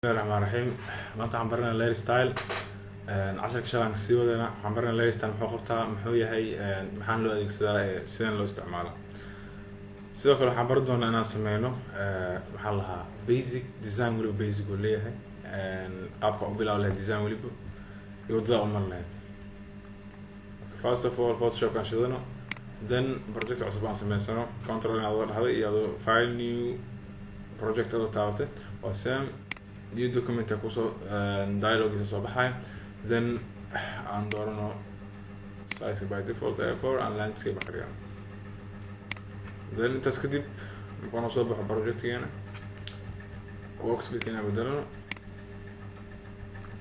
Bismillahi raxmaan raxiim. Maanta waxaan baranaa layer style. Casharka shalay aan kasii wadayna. Waxaan baranaa layer style muxuu qabtaa, muxuu yahay, maxaan loo adeegsadaa, sideen loo isticmaala. Sidoo kale waxaan baran doonaa inaan sameyno, maxaa la lahaa, basic design. Weliba basic uu leeyahay, qaabka u bilaabi lahayd design weliba iyo waddada u mari lahayd. First of all, Photoshop aan shidano, then project cusub aan sameysano. Control in adoo dhahday iyo adoo file, new project adoo taabatay waa same. New document kusoo dialogiisa soo baxaya. Then aan doorano size by default A4 and landscape ka dhigano. Then intaas kadib markuu noo soo baxo projectgeena, workspace inaan bedelano.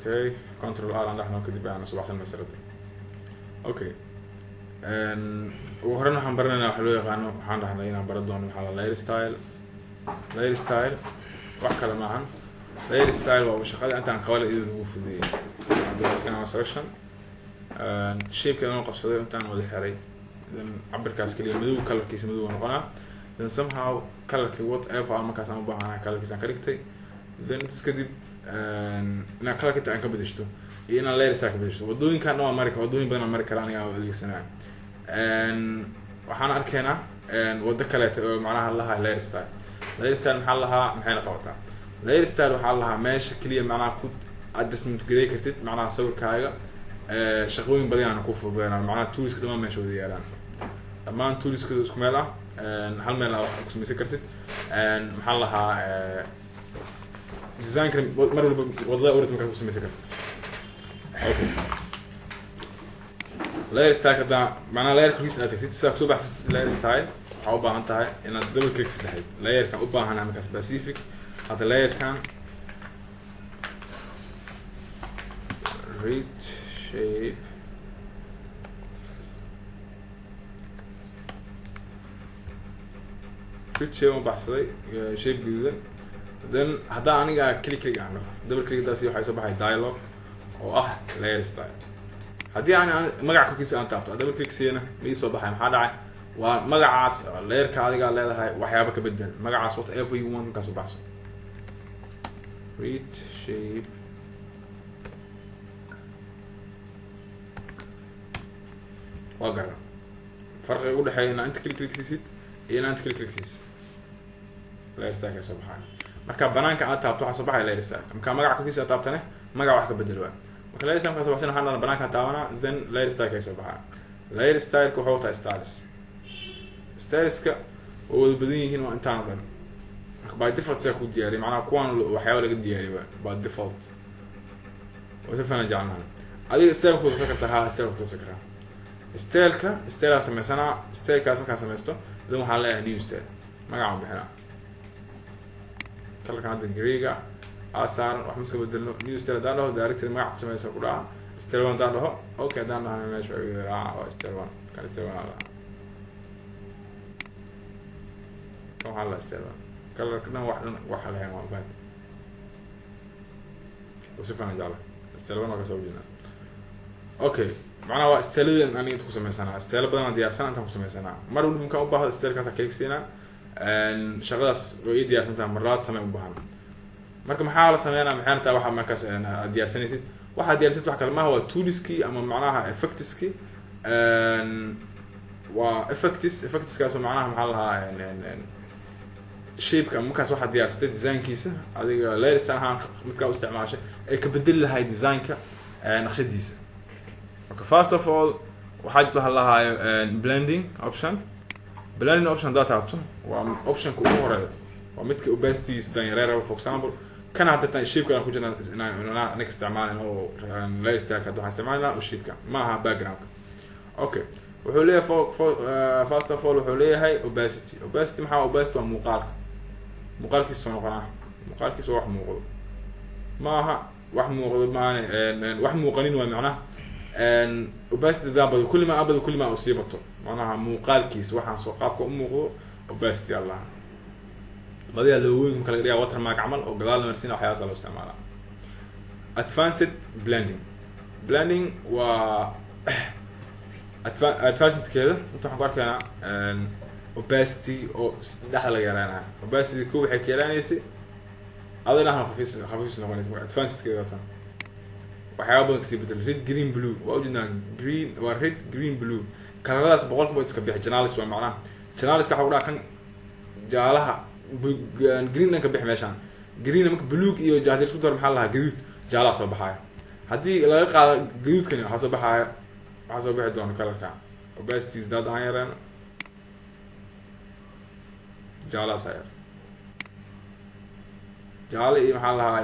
Okay, Control R aan dhahno, kadib aan soo baxsan masarada. Okay, ugu horeyn waxaan baranaynaa waxa loo yaqaano, waxaan dhahnay inaan baran doono maxaa la layer style. Layer style wax kale maahan. Layer style waa shaqada intaan qabala iyadoo lagu fududeeyay. Waa selection shapeka inuu qabsaday intaan wada xiray, then cabirkaas kaliya madow, colorkiisa madow noqonaa. Then somehow colorki whatever markaas aan u baahanahay colorkiisa aan ka dhigtay. Then intaas kadib inaan colorka inta aan ka bedeshto iyo inaan layer style ka bedeshto, wadooyinkan dhan waa mari, wadooyin badan aan mari kara aniga aan adeegsanaya. Waxaan arkaynaa wado kaleeto oo macnaha lahaa layer style. Layer style maxaa lahaa, maxayna qabataa? Layer style waxaa lahaa meesha keliya macnaha ku adjustment garey kartid macnaha sawirkaaga, shaqooyin badan aan ku fududeyna. Macnaha toolska dhamaan meesha wada yaalaan, dhammaan toolskooda isku meel ah, hal meel ah wax ku samaysan kartid. Maxaa lahaa, design-ka mar walba wadada urat markaad ku samaysan kartid. Okay, layer style haddaa macnaha layer korkiisa aad tagtid, sidaa kusoo baxsatid layer style, waxaa u baahan tahay inaad double click saddexayd layerkan u baahanahay markaa specific. Hadda layerkan read shape, read shape u baxsaday, shape guduudan. Then haddaa aniga click click aan dhaho, double click daasi, waxay soo baxay dialog oo ah layer style. Haddii aan magaca korkiisa aan taabto, double click siiyana, ma ii soo baxay. Maxaa dhacay? Waa magacaas layerka adigaa leedahay, waxyaaba ka bedel magacaas, whatever you want markaas u baxso. Read shape waa garan farqiga udhexeeya inaa inta click click siisid iyo inaa inta click click siisid. Layer style soo baxaya marka banaanka aad taabto, waxaa soo baxaya layer style. Marka magaca korkiisa aad taabtane, magaca wax ka bedel waa. Marka layer style markaa soo baxsan, waxaan dhahna banaanka taabanaa, then layer style kay soo baxaya. Layer styleka wuxuu wataa styles. Styleska waa wada badan yihiin, waa intaan o dhan. Marka by default saa ku diyaariya, macnaha kuwaan waxyaaba laga diyaariya waa by default, waa si fiican jeclanahan. Adiga style ku darsan kartaa, ha, style ku darsan karaa. Styleka stylea sameysanaa. Stylekaas markaa sameysto, then waxaan leeyahay new style, magacaan bixinaa, colorkan hadda greyga aa saaran, wax maska bedelno. New style haddaan dhaho, directly magac ku sameysa ku dhaca. Style one haddaan dhaho, okay, haddaan dhahana meesha raaca waa style one. Kan style one aa lahaa, kan waxaa lahaa style one. Colorka dhan wax dhan waxa lahayn waa fahant, si fiican jecla style one waa kasoo jeednaa. Okay, macnaha waa styladii aniga inta ku sameysanaa. Stylo badan aan diyaarsana intaan ku sameysanaa. Mar walba markaan u baahdo stylekaas click siinaa, shaqadaas way ii diyaarsan tahay, marlabaad samey u baahan. Marka maxaa la sameynaa? Maxayna tahay waxa markaas aad diyaarsanaysid? Waxaad diyaarsanid wax kale maaha, waa toolskii ama macnaha effectskii. Waa effects, effectskaas oo macnaha maxaa lahaa, shapeka markaas waxaad diyaarsatay designkiisa adiga layer style ahaan midkaa u isticmaashay ay ka bedeli lahay designka naqshadiisa. Okay, first of all waxaa jirta waxa lahaayo blending option. Blending option haddaad taabto, waa optionka ugu horeeya, waa midka opacitygiisa dan yareer. For example, kana hadda tan shape aan ku jirna inaan anaga isticmaalin oo layer style hadda waxaan isticmaalina oo shapeka ma aha background. Okay, wuxuu leeyahay for first of all wuxuu leeyahay opacity. Opacity maxaa? Opacity waa muuqaalka, muuqaalkiisa soo noqonaa. Muuqaalkiisa waa wax muuqdo, ma aha wax muuqdo maana wax muuqanin waa macnaha. Opacity haddaan bado, kulli ma abado, kulli ma usii bato, macnaha muuqaalkiisa waxaan soo qaabka u muuqdo opacity allah. Badiyaa loogooyinka marka laga dhigaa watermark camal oo gadaal la marsiina, waxyaabasa loo isticmaalaa. Advanced blending, blending waa advancedkeeda. Inta waxaan ku arkaynaa opacity oo dhexda laga yareynayo. Opacity ko waxay ka yareynaysay Adina khafiis khafiis noqonaysa. Marka advancedkeeda tan waxyaaba badan kasii bedel. Red, green, blue waa ujeednaa. Green waa red, green, blue. Kalaradaas 100% iska bixi. Channels waa macnaha channelska waxa ku dhaha kan jaalaha, green dhan ka bixi meeshaan. Green marka buluug iyo haddii isku daro, maxaa la lahaa, gaduud, jaalaha soo baxaaya. Haddii laga qaado gaduudkani, waxaa soo baxaaya, waxaa soo bixi doona colorka. Opacities daad aan yareeno, jaalahaas yar, jaale iyo maxaa lahaa,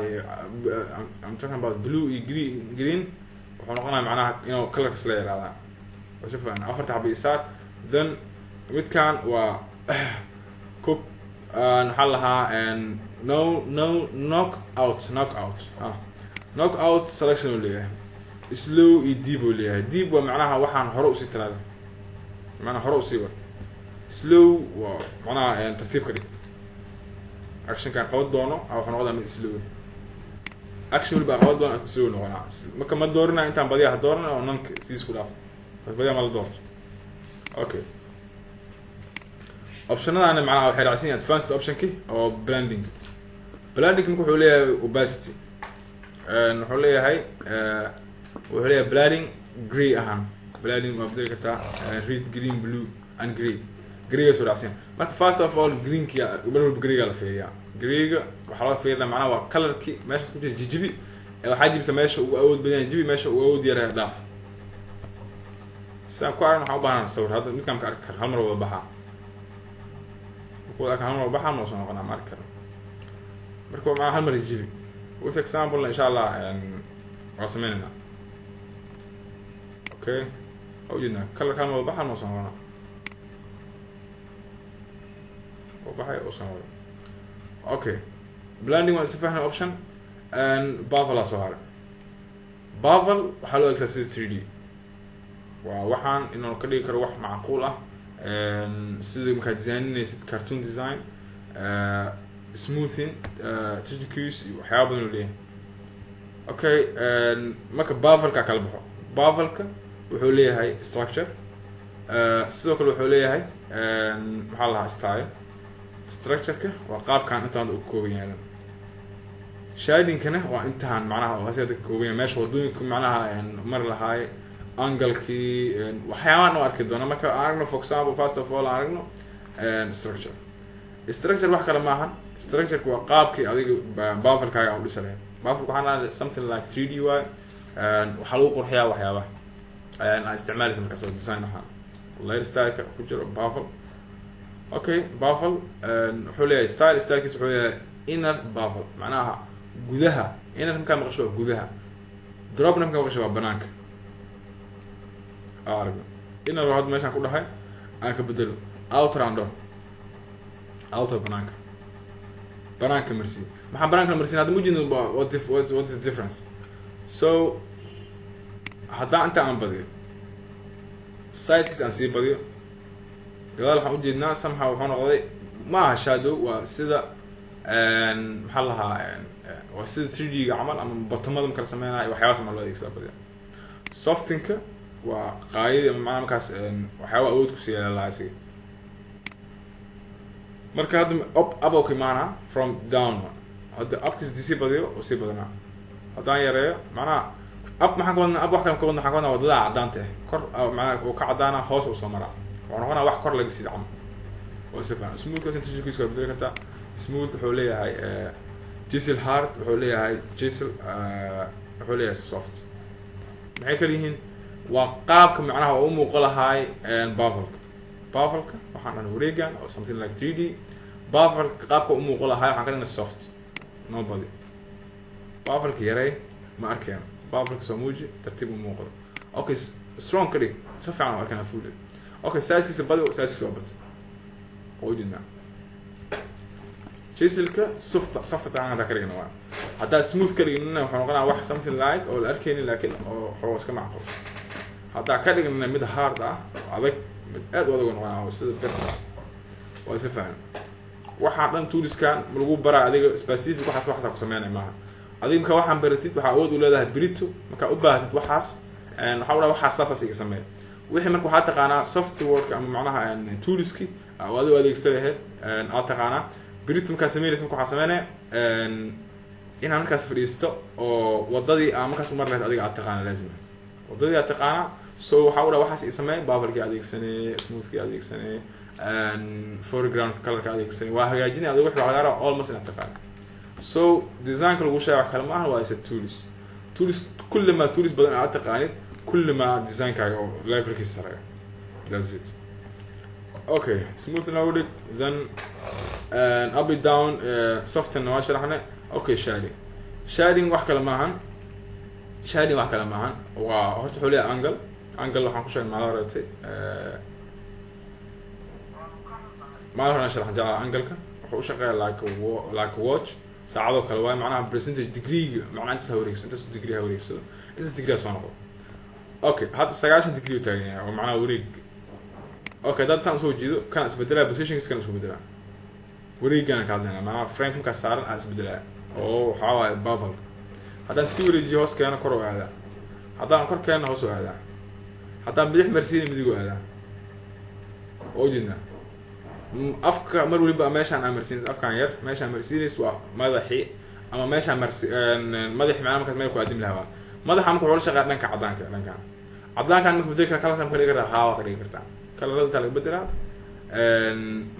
I'm talking about blue iyo green. Green wuxuu noqonaya macnaha inuu colorkas la yaraadaan oo si fiican afarta xaba isaar. Then midkan waa cook, maxaa lahaa, no knock out, knock out, ah, knock out selection uu leeyahay. Slow iyo deep uu leeyahay. Deep waa macnaha waxaan hore usii tiraada, macnaha hore usii wad. Slow waa macnaha tartiib ka dhig. Actionkan qaban doono wuxuu noqdaa mid slow. Action waliba qaban doono slow noqonaa. Marka ma doorina intaan badiyaa ha doorana oo nanka siis ku dhaaf, badiyaa ma la doorto. Okay, optionadaana macnaha waxay raacsan yihiin advanced optionki oo blending. Blending marka wuxuu leeyahay opacity, wuxuu leeyahay blending grey ahaan. Blending waa bedeli kartaa red, green, blue and grey. Greyga soo raacsan. Marka first of all greenki mar walba greyga la fiiriyaa. Greyga waxaa loo fiirinaa macnaha waa colorki meeshaas ku jira. Jijibi waxaa jibisa meesha ugu awood badan yahay, jibi meesha ugu awood yarahay dhaaf. Sidaan ku aragna, waxaan u baahnaa sawir. Hadda midkaan ka arki karo hal mar wada baxaa, marku wada arka hal mar wada baxaa, ma soo noqonaa, ma arki karo. Marka macnaha hal mar jibi. With example, insha Allah, waa sameynaynaa. Okay, waa ujeednaa colorka hal mar wada baxaa, ma soo noqonaa, oo baxay oo soo noqday. Okay, blending waa isla fahmay. Option and bevel aa soo haray. Bevel waxaa loo adeegsaa sida 3D. Waa waxaan inuu ka dhigi karo wax macquul ah, sida markaad designinaysid cartoon design, smoothing, techniques iyo waxyaaba badan uu leeyahay. Okay, marka bevelka kala baxo, bevelka wuxuu leeyahay structure, sidoo kale wuxuu leeyahay, maxaa la lahaa, style. Structureka waa qaabkan intaan u kooban yahay. Shadingkana waa intaan macnaha oo asiga ka kooban yahay, meesha wadooyinka macnaha mari lahaay, angalkii, waxyaabahan u arki doona. Marka aan aragno, for example, first of all aan aragno structure. Structure wax kale maahan. Structureka waa qaabkii adiga bevelkaaga aan u dhisa lahayd. Bevelka waxaan dhahay something like 3D waay. Waxaa lagu qurxiyaa waxyaabaha aan isticmaalaysa markaas oo design ahaan layer styleka ku jiro bevel. Okay, bevel wuxuu leeyahay style. Stylekiis wuxuu leeyahay inner bevel, macnaha gudaha. Inner markaa maqasho waa gudaha, dropna markaa maqasho waa banaanka. Aa aragno inner hadda meeshaan ku dhahay aan ka bedelo, outer aan dhaho. Outer banaanka, banaanka marsiin. Maxaa banaanka marsiin? Hadda mujidin what is the difference? So haddaan inta aan badiyo, sizekiis aan sii badiyo, gadaal waxaan ujeednaa somehow wuxuu noqday, ma aha shadow, waa sida, maxaa lahaa, waa sida 3D-ga camal ama bottomada marka la sameynayo, waxyaabaas ma loo adeegsadaa badiya. Softenka waa qaayadii ama macnaha markaas waxyaaba awood kusii yeelan lahaa isaga. Marka hadda up up oo ka imaanaa from down. Hadda upkiis hadii sii badiyo, oo sii badanaa. Haddaan yareeyo, macnaha up maxaan ka wadnaa? Up wax kale ka wadna, waxaan ka wadnaa wadada caddaanta ah kor, macnaha uu ka caddaana, hoos uu soo maraa, wuxuu noqonaa wax kor laga sida camal. Waa isla faham. Smoothkaas intentionkiisa waa bedeli kartaa. Smooth wuxuu leeyahay chisel hard, wuxuu leeyahay chisel, wuxuu leeyahay soft. Maxay kala yihiin? Waa qaabka macnaha oo u muuqo lahaay bevelka. Bevelka waxaan dhan wareegan oo something like 3D. Bevelka qaabka u muuqo lahaay waxaan ka dhignay soft. Nobody bevelka yarey, ma arkeen. Bevelka soo muuji, tartiib u muuqdo. Okay, strong ka dhig, si fiican u arkana, full. Okay, sizekiisa badi, sizekiisa waa bad oo ujeednaa. Chiselka soft, soft taan haddaa ka dhigna waa. Haddaa smooth ka dhignina, wuxuu noqonaa wax something like oo la arkaynin, laakiin oo xoogo iska macquul. Haddaa ka dhignina mid hard ah oo adag, mid aad u adag oo noqonaa oo sida bir. Waa isla faham. Waxaa dhan toolskan ma lagu baraa adiga specific waxaas ku sameynaya maaha. Adiga marka waxaan baratid, waxaa awood u leedahay berito markaa u baahatid waxaas, waxaa u dhaha waxaas saasaas iga sameeya wixii. Marka waxaa taqaanaa softwareka ama macnaha toolski oo adigo adeegsan lahayd aad taqaanaa. Berito markaa sameynaysa, marka waxaa sameynaya Inaad markaas fadhiisto oo wadadii aa markaas umar lahayd adiga aad taqaana, laazima wadadii aad taqaana. So waxaa u dhaha waxaas i sameey, bevelkii adeegsanay, smoothkii adeegsanay, foreground colorka adeegsanay, waa hagaajinay adiga. Wax laga rabaa almost inaad taqaana. So designka lagu sheega wax kale ma aha, waa isa tools, tools. Kullama tools badan aad taqaanid, kullama designkaaga oo levelkiisa sareeyo. That's it. Okay, smooth noogu dhig, then up and down, soften waa sharaxnay. Okay, shading. Shading wax kale maahan, shading wax kale maahan. Waa horta wuxuu leeyahay angle. Angle waxaan ku sheegnay maalin horeetay, maalin hore aan sharaxan jeclaa. Angle-ka wuxuu u shaqeeya like a watch, saacadoo kale waaye. Macnaha percentage degree, macnaha intaas ha wareegso, intaas degree ha wareegsado, intaas degree ha soo noqdo. Okay, hadda 90 degree u taagan yahay oo macnaha wareeg. Okay, haddaad saan usoo jeedo, kana isbedelaya positionkiis, kana isku bedelaa. Wareegana ka hadlayna, macnaha frame markaas saaran aa isbedelaya oo waxaa waaye bevel. Haddaan si wareejiyo, hoos keeno, kor u aadaa. Haddaan kor keeno, hoos u aadaa. Haddaan bidix marsiina, midig u aadaa. Oo jeednaa afka mar waliba meeshaan aa marsiinays, afkaan yar meeshaan marsiinays waa madaxii ama meeshaan marsi madaxii, macnaha markaas meel ku aadimi lahaa waa madaxa. Marka wuxuu la shaqeeya dhanka cadaanka. Dhankan cadaankan marka bedeli kara, colorkan ma ka dhigi kartaa? Haa, waa ka dhigi kartaa. Colorada intaa laga bedelaa.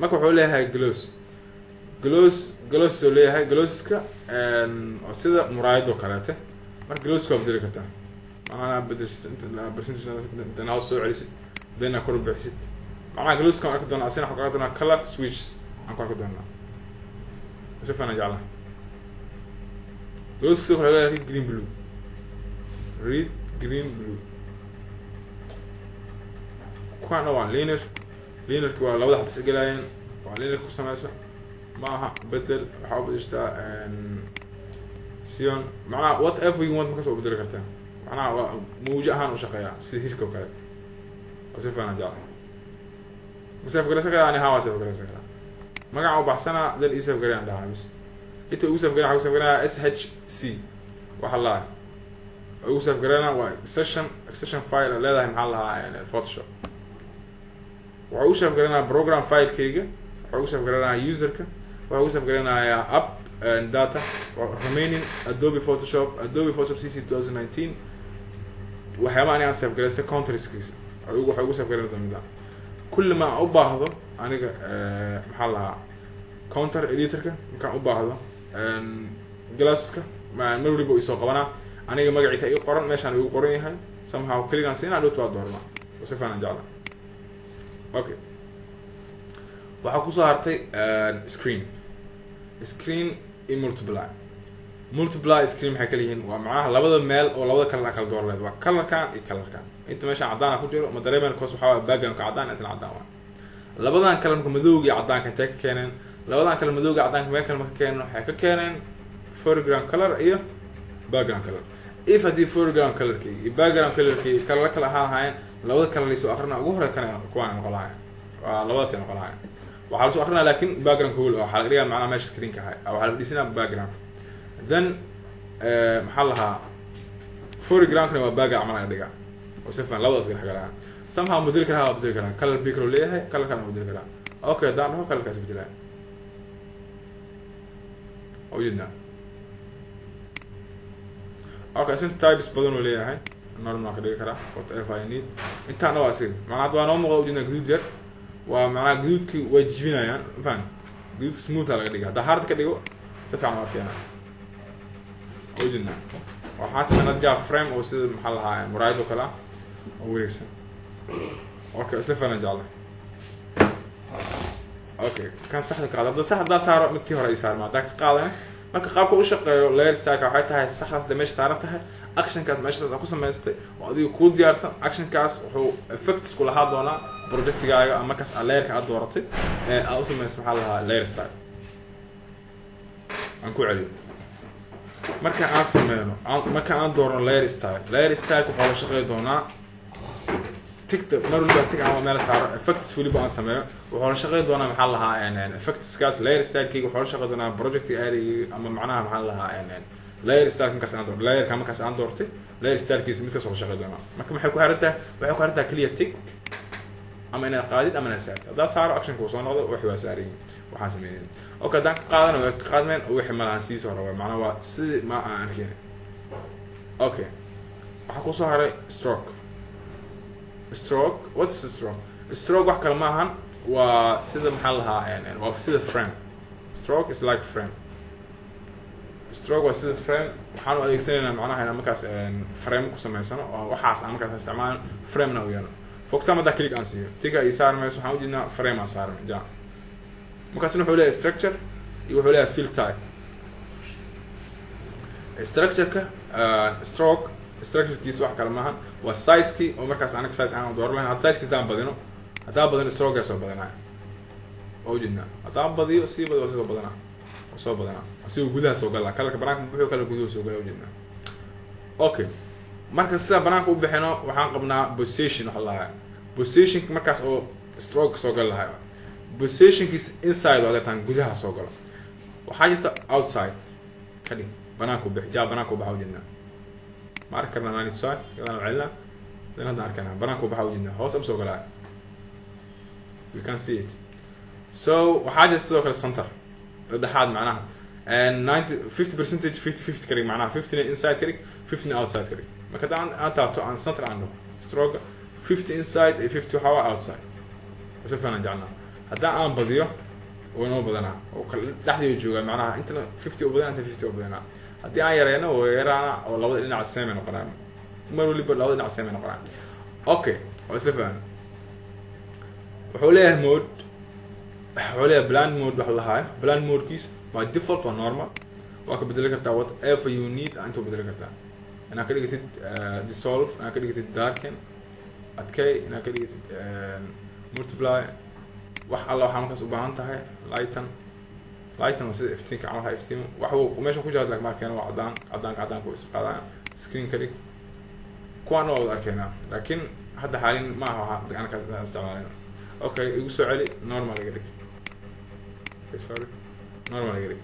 Marka wuxuu leeyahay gloss, gloss, gloss oo leeyahay. Glosska oo sida muraayad oo kaleete. Marka glosska waa bedeli kartaa, macnaha bedelsid inta percentage inta hoos soo celisid, then aa kor u bixisid. Macnaha glosska waan arki doonaa, asina waxaan ku arki doonaa color switch aan ku arki doonaa si fiican jeclaha. Glosska sidoo kale leeyahay red, green, blue, red, green, blue. Kuwaana waa linear. Linearki waa labada xabis gelaayeen, waa linear ku sameyso ma aha. Bedel, waxaa u bedeshtaa sion, macnaha whatever you want markaas waa bedeli kartaa. Macnaha waa mawjo ahaan u shaqeeyaa sida hirka oo kale. Waa si fiican jecla. Ma save garaysan karaa ani? Haa, waa save garaysan karaa. Magaca u baxsana, then ii save garayaan dhahaa bis. Inta ugu save garay, waxaa ugu save garaya SHC. Waxa la ugu save garayna waa session, extension file leedahay. Maxaa lahaa? Photoshop. Waxaa ugu save garanayaa program filekayga, waxaa ugu save garanayaa userka, waxaa ugu save garanayaa app and data remaining Adobe Photoshop, Adobe Photoshop CC 2019. Waxyaaba ani aan save garaystay counterskiisa waxay ugu save garan doontaa. Kulli ma aan u baahdo aniga, maxaa lahaa, contour editorka markaan u baahdo, glosska mar waliba isoo qabanaa. Aniga magaciisa ii qoran, meeshaan igu qoran yahay. Somehow keligaan siinaa, dhowt waa dooranaa oo si fiican jecla. Okay, waxaa kusoo hartay screen, screen iyo multiply. Multiply, screen maxay kala yihiin? Waa macnaha labada meel oo labada color kala door leed, waa colorkan iyo colorkan. Inta meeshaan cadaan ku jiro ma dareemen cause waxaa waay backgroundka cadaan, intana cadaan waa. Labadan color marka, madowga iyo cadaanka, intee ka keeneen? Labadan color, madowga iyo cadaanka, meel kale ma ka keeneen. Waxay ka keeneen foreground color iyo background color. If haddii foreground colorkii iyo background colorkii color kale ahaan lahaayeen, labada color laysoo akrina ugu horey kana kuwaan noqon lahayen, waa labadaas ay noqon lahayen. Waxaa lasoo akrinaa laakin background kogol waxaa laga dhigaa macnaha meesha screenka ahay waxaa la fadhiisinaa background. Then maxaa lahaa, foregroundkana waa background camal laga dhigaa oo si fiican labadaas dhex galaan. Somehow bedeli karaa, waa bedeli karaa. Color picker uu leeyahay, colorkan waa bedeli karaa. Okay, haddaan dhaho colorkaas bedelaya, ujeednaa. Okay, since types badan uu leeyahay, normal ka dhigi karaa, whatever I need. Intaana waa asiga. Macnaa hadda waa noo muuqda, ujeednaa gaduud yar waa, macnaha gaduudki way jibinayaan, mafaham? Gaduudka smooth a laga dhiga. Haddaa hard ka dhigo, si fiican waa keenaa. Ujeednaa waxaan sameynaa ja frame oo sida, maxaa lahaa, muraayad oo kale ah oo wareegsan. Okay, isla fahlan jecla. Okay, kan saxda qaada. Hadda sax haddaa saaro, midkii hore ay saarma haddaan ka qaadana. Marka qaabka u shaqeeyo layer styleka waxay tahay saxdaas de meesha saaran tahay, actionkaas meeshaas aad ku samaystay oo adiga kuu diyaarsan. Actionkaas wuxuu effects ku lahaa doonaa projectigaaga ama markaas aad layerka aad dooratay ee aad u samaysay, maxaa lahaa, layer style. Aan ku celiyo. Marka aan sameyno, marka aan doorno layer style, layer styleka waxaa la shaqey doonaa tigta. Mar waliba tig ama meel saaro, effects waliba aan sameeyo, wuxuu la shaqey doonaa, maxaa lahaa, effectskaas layer stylekeyga. Wuxuu la shaqey doonaa project area ama macnaha, maxaa lahaa, layer style markaas aan doortay, layerka markaas aan doortay layer stylekiisa midkaas la shaqey doonaa. Marka maxay ku xiran tahay? Waxay ku xiran tahay keliya tig. Ama inaad qaadid ama inaad saartid. Haddaa saaro, actionka uu soo noqdo, wixii waa saaran yihiin waxaan sameynay. Okay, haddaan ka qaadana way ka qaadmeen oo wixii malahan sii soo rabaa, macnaha waa sidii ma aan arkeynin. Okay, waxaa kusoo haray stroke. Stroke, what is stroke? Stroke wax kale maahan, waa sida, maxaa lahaa, waa sida frame. Stroke is like frame. Stroke waa sida frame. Waxaan u adeegsanaynaa macnaha inaan markaas frame ku samaysano oo waxaas aan markaas isticmaalno framena u yeelno. For example, haddaa click aan siiyo, tick ay saari mayso. Waxaan ujeednaa frame aan saarnay ja. Markaasna wuxuu leeyahay structure iyo wuxuu leeyahay fill type. Structure-ka stroke structurekiisa wax kale maahan, waa sizekii oo markaas anaga size aan dooran lahayn. Hadda sizekiis haddaan badino, haddaan badino, stroke soo badanaya, waa ujeednaa. Haddaan badiyo, sii badiyo, waa soo badanaa, waa soo badanaa, asigoo gudaha soo galaa. Colorka banaanka buxuu, color guduhu soo gala, ujeednaa. Okay, marka sida banaanka u bixino, waxaan qabnaa position. Waxa lahaa positionka markaas oo stroke soo gali lahay, positionkiisa inside waa deertaan gudaha soo galo. Waxaa jirta outside ka dhig, banaanka u bixi, jaa banaanka u baxa, ujeednaa. Ma arki karnaa? Nani tusaay gadaan celina dan haddaan arkanaa banaanka u baxa, ujeednaa, hoos am soo galaa. We can see it. So waxaa jirta sidoo kale center, dhexaad, macnaha and 90 50 percentage, 50 50 ka dhig, macnaha 50 inside ka dhig, 50 outside ka dhig. Marka haddaan aan taabto, aan center aan dhaho, stroke 50 inside iyo 50 waxaa waa outside. Si fiican aan jeclaa. Haddaan aan badiyo, waa inoo badanaa oo kale dhexdii joogaa, macnaha intana 50 u badanaa, inta 50 u badanaa. Haddii aan yareyno, waa yaraana oo labada dhinac same ay noqonaa, mar waliba labada dhinac same ay noqonaa. Okay, waa isla fahan. Wuxuu leeyahay mode, wuxuu leeyahay blend mode. Waxa lahaayo blend modekiis by default waa normal. Waa ka bedeli kartaa whatever you need, inta bedeli kartaa: inaad ka dhigatid dissolve, inaad ka dhigatid darken, adkay, inaad ka dhigatid multiply, wax alla waxaa markaas u baahan tahay. Lighten, lighten waa sida iftiinka camal, ha iftiimo. Wax uu meesha ku jira laakiin markeena waa cadaan, cadaanka cadaanka waa isqaadaan. Screen ka dhig, kuwaan waa wada arkeynaa, laakiin hadda xaalin ma aha waxa anaka isticmaalina. Okay, igu soo celi, normal iga dhig. Okay, sorry, normal iga dhig.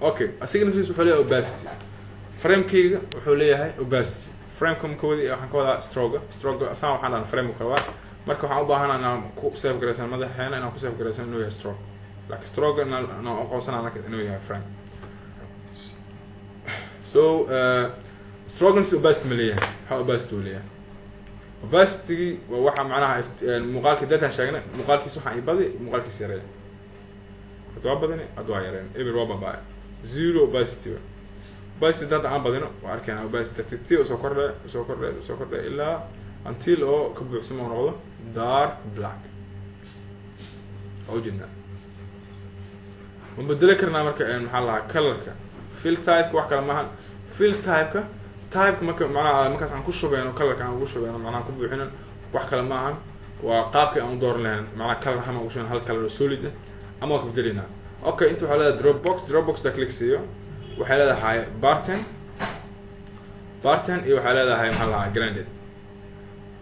Okay, asiga naftiisa wuxuu leeyahay opacity. Framekeyga wuxuu leeyahay opacity. Frameka marka wadi, waxaan ka wadaa stroke. Stroke asaan waxaan dhahan frame kale waa. Marka waxaan u baahanaa inaan ku save garaysan madaxeena, inaan ku save garaysan inuu yahay stroke, laakiin stroke inaan aqoonsan anaka inuu yahay frame. So stroke opacity ma leeyahay? Maxaa opacity uu leeyahay? Opacity waa waxa macnaha muuqaalkii datan sheegnay, muuqaalkiis waxaan i badi, muuqaalkiis yareeya. Hadda waa badani, hadda waa yareen, eber waa baaba'ay, zero opacity. Opacity hadda aan badino, waa arkeenaa opacity tartiib usoo kordhe, usoo kordhe, usoo kordhe, ilaa until oo ka buuxsamo oo noqdo dark black. Waa ujeednaa. Ma bedeli karnaa marka, maxaa lahaa, colorka? Fill typeka wax kale maahan. Fill typeka, typeka marka macnaha markaas aan ku shubeyno colorka, aan ugu shubeyno, macnaha ku buuxino, wax kale maahan, waa qaabkii aan u dooran lahayn, macnaha color ahaan aan ugu shubeyno, hal color oo solid ah ama waa ka bedelinaa. Okay, inta waxaa leedahay drop box. Drop box da click siiyo, waxay leedahay pattern, pattern iyo waxay leedahay, maxaa lahaa, gradient.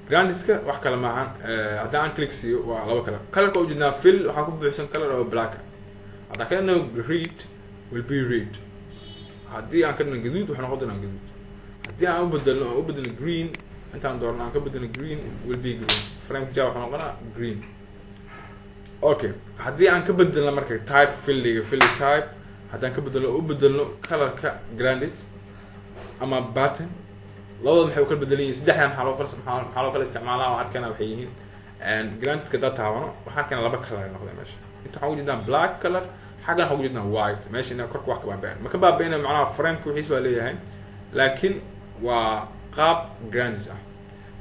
Gradientska wax kale maahan, haddii aan click siiyo, waa laba color. Colorka ujeednaa fill waxaa ku buuxsan color oo black ah. Haddaan ka dhigno red, will be red. Haddii aan ka dhigno gaduud, wuxuu noqon doonaa gaduud. Haddii aan u bedelno, aan u bedelno green, intaan doorno aan ka bedelno green, will be green. Frameka ja wuxuu noqonaa green. Okay, haddii aan ka bedelno marka type filliga, fill type haddaan ka bedelno, u bedelno colorka gradient ama pattern, labada maxay u kala bedelan yihiin? Saddexda maxaa loo kala isticmaalaa? Oo arkana waxay yihiin, gradientka haddaa taabano, waxaan arkana laba color ay noqdeen meesha. Inta waxaan ujeednaa black color, xaggan waxaan ujeednaa white. Meesha ina korka wax ka baaba'en, ma ka baaba'ina, macnaha frameka wixiis waa leeyahay, laakiin waa qaab gradient ah.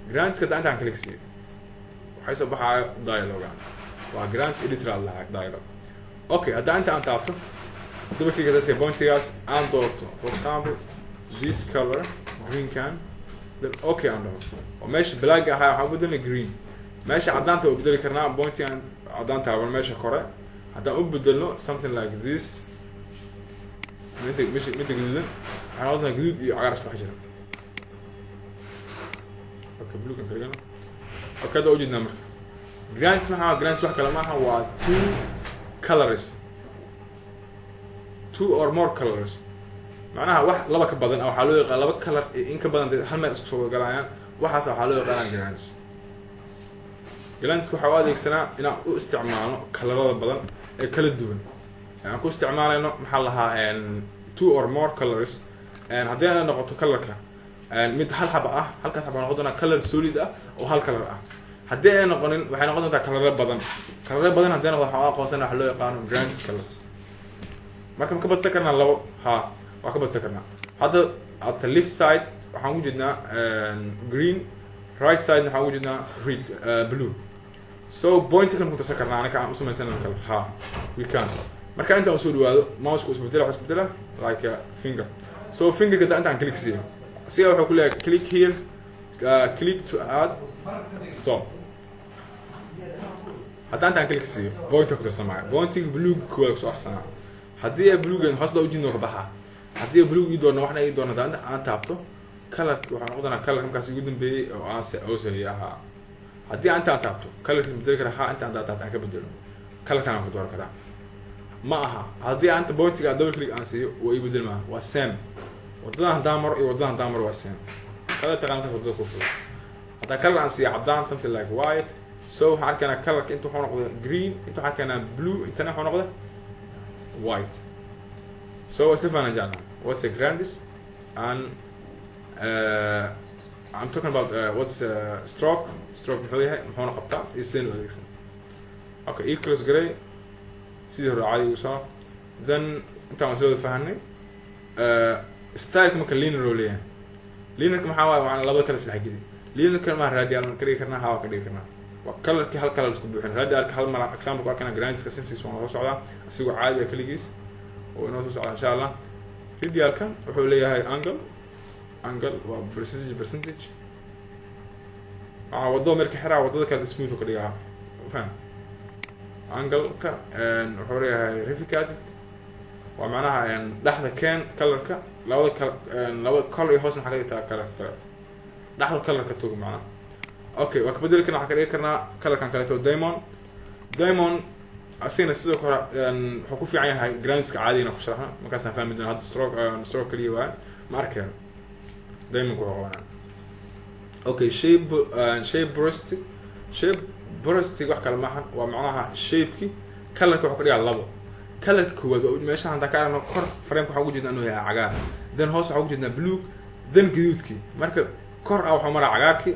Gradientska haddaa intaan click siiyo, waxay soo baxaayo dialogan, waa gradient editor aa lahaa dialog. Okay, haddaa inta aan taabto, double click haddaa siiyo, pointigaas aan doorto, for example this color, green can, then okay aan dhaho, oo meesha black ahaa waxaan u bedelnay green. Meesha caddaanta waa bedeli karnaa, pointigaan caddaan taaban meesha kore haddaan u bedelno something like this, midda gaduudan waxaan noqonaa gaduud iyo cagaar isku dhex jira. Okay, blue kan kaligano. Okay, hadda ujeednaa marka gradient maxaa? Gradient wax kale maaha, waa two colors, two or more colors, macnaha wax laba ka badan waxaa loo yaqaan, laba color in ka badan dee hal meel isku soo wada galayaan, waxaas waxaa loo yaqaanaa gradient. Gradientska waxaa u adeegsanaa inaan u isticmaalno colorada badan ee kala duwan aan ku isticmaalayno, maxaa lahaa, two or more colors. Haddii ay noqoto colorka mid hal xaba ah, halkaas xaba noqon doonaa color solid ah oo hal color ah. Haddii ay noqonin, waxay noqon doontaa coloro badan. Coloro badan haddii noqdo, waxaa u aqoonsana waxa loo yaqaano gradient color. Marka ma ka badsan karnaa labo? Ha, waa ka badsan karnaa. Hadda at the left side waxaan ugu jeednaa green, right side waxaan ugu jeednaa red, blue. So point kan ku darsan karnaa anaka aan usamaysan color. Ha, we can. Marka intaan usoo dhawaado, mouseka isbedela, waxaa isbedela like a finger. So fingerka da intaan click siiyo, asiga wuxuu ku leeyahay "Click here, click to add stop." Haddaan intaan click siiyo, pointa ku darsamaayo, pointiga blue koowaad kusoo axsanaa. Haddii ay bluega hoos da ujeedno ka baxaa, haddii ay blue ii doorno, waxna ii doorno, haddaan inta aan taabto, colorki waxaa noqon doonaa colorka markaas ugu dambeeyey oo aan se oo sameeyey ahaa. Haddii aan intaan taabto, colorkiis bedeli karaa. Ha, intaan taabto aan ka bedelo, colorkan aan ku dooran karaa. Ma aha, haddii aan inta pointiga double click aan siiyo, waa ii bedel maaha, waa same. Wadadan haddaan maro iyo wadadan haddaan maro waa same. Kada taqaantaas wadada ku fudud. Haddaa color aan siiyo caddaan, something like white, so waxaan arkaynaa colorka inta wuxuu noqday green, inta waxaan arkaynaa blue, intana wuxuu noqday white. So waa isla fahanaan jeclaa what's a gradient, and I'm talking about what's a stroke. Stroke muxuu yahay, muxuuna qabtaa iyo sideen u adeegsan? Okay, e close garay, sidii hore caadi ugu soo. Then intaan waan sila wada fahanay. Styleka marka linear oo leeyahay, linearka maxaa waaye? Macnaa labada kale isdhex geli. Linearka ma radial ma ka dhigi karnaa? Ha, waa ka dhigi karnaa. Waa colorkii hal color isku buuxin. Radialka hal mar example ku arkana. Gradientska simpsons waa soo socdaa asigoo caadi ah keligiis oo inoo soo socdaa, insha Allah. Radialka wuxuu leeyahay angle. Angle waa percentage. Percentage waxaa wadada meel ka xiraa, wadada kale smooth ka dhigaa, faham. Angle-ka wuxuu leeyahay replicated, waa macnaha dhexda keen colorka, labada kal labada kor iyo hoos. Maxaa ka dhigtaa? Colorka kaleeto dhexda colorka tuga macnaha. Okay, waa ka bedeli karnaa, waxaa ka dhigi karnaa colorkan kaleeto diamond. Diamond asigana sidoo kale wuxuu ku fiican yahay gradientska caadigana ku sharaxno, markaasaan fahmi doona. Hadda stroke kaliya waaye, ma arkeen diamondku wuxuu qabanaa. Okay, shape burst. Shape burst wax kale maahan, waa macnaha shapeki colorka wuxuu ka dhigaa labo. Colorka koowaad waa meesha haddaan ka aragno kor frameka, waxaa ugu jeednaa inuu yahay cagaar, then hoos waxaa ugu jeednaa blue, then gaduudkii. Marka kor ah waxuu maraa cagaarkii,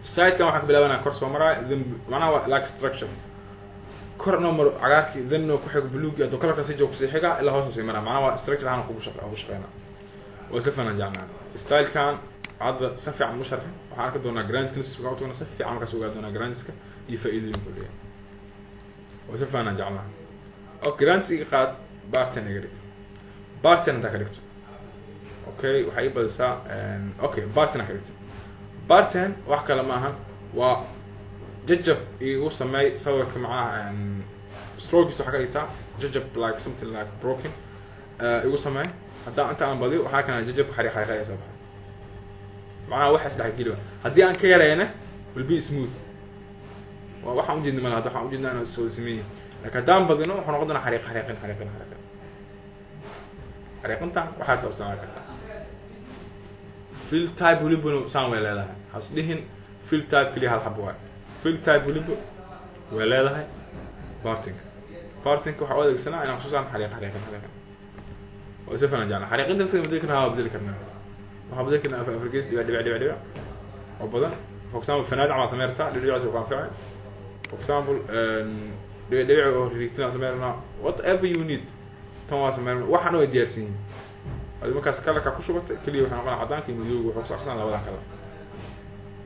sidekan waxaa ka bilaabanaya kor soo maraya, then macnaha waa like structure. Kor noo maro cagaarkii, then noo ku xigo bluegi, hadduu colorka si joog kusii xigaa ilaa hoos sii maraa. Macnaha waa structure ahaan kugu shaqa ugu shaqeynaa. Waa isla fanan jecnaan. Stylekan hadda si fiican u sharxin, waxaan arki doonaa gradientska nafsiisa, si fiican markaas ogaa doonaa gradientska iyo faa'iidooyinku leeyahay. Waa isla fanan jeclaa. Okay, gradients iga qaad, pattern iga dhig. Pattern haddaa ka dhigto, okay, waxay ii badisaa. Okay, pattern ka dhigto. Pattern wax kale ma ahan, waa jajab igu sameey sawirka. Macnaha strokiisa waxaa ka dhigtaa jajab, like something like broken igu sameey. Haddaan inta aan badiyo, waxaa kana jajab xariiq xariiq ayaa soo baxay, macnaha waxa isdhex geli. Haddii aan ka yarayna, will be smooth. Waa waxaan ujeedna mala. Hadda waxaan ujeednaa inuu soo sameeyay, laakiin haddaan badino, wuxuu noqon doonaa xariiq xariiqin xariiqin xariiqin xariiqintan. Waxaa rabtaa isticmaali kartaa. Fill type welibana saan way leedahay. Has dhihin fill type keliya hal xabo waay. Fill type weliba way leedahay. Patternka, patternka waxaa u adeegsanaa inaan kusuusaan xariiq xariiqin xariiqin. Waa isla fahna jeclaa. Xariiqinta lafteeda bedeli karnaa, waa bedeli karnaa. Waxaa bedeli karnaa afar afar gees, dhibic dhibic dhibic dhibic oo badan. For example, fanaadic waa samey kartaa, dhibic dhibic ku anficay. For example, dhibic dhibic oo rigtin waa samey karnaa. Whatever you need, tan waa samey. Waxaana way diyaarsan yihiin. Adi markaas colorka ku shubatay keliya, waxay noqonaa cadaanka iyo madowga, wuxuu kusoo aqsanaa labadan color.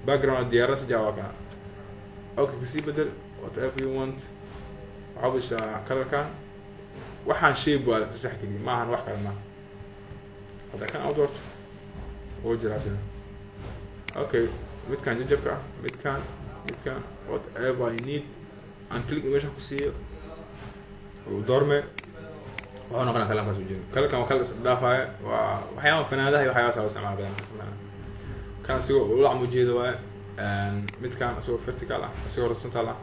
Background diyaarada si jaa waa kana. Okay, kasii bedel whatever you want. Waxaa bishaa colorkan. Waxaan shape waa sax keliya, maahan wax kale maaha. Hadda kan u doorto, wuu jiraa sida. Okay, midkan jajabka ah, midkan, whatever I need, aan click meesha ku siiyo, uu doorme, wuxuu noqonaa colorkaas ujeedo. Colorkan waa color isdhaafaya, waa waxyaabaha fanaadaha iyo waxyaabahaas loo isticmaala badan isticmaala. Kan asigoo ulacma ujeeda waaye, midkan asigoo vertical ah, asigoo horizontal ah,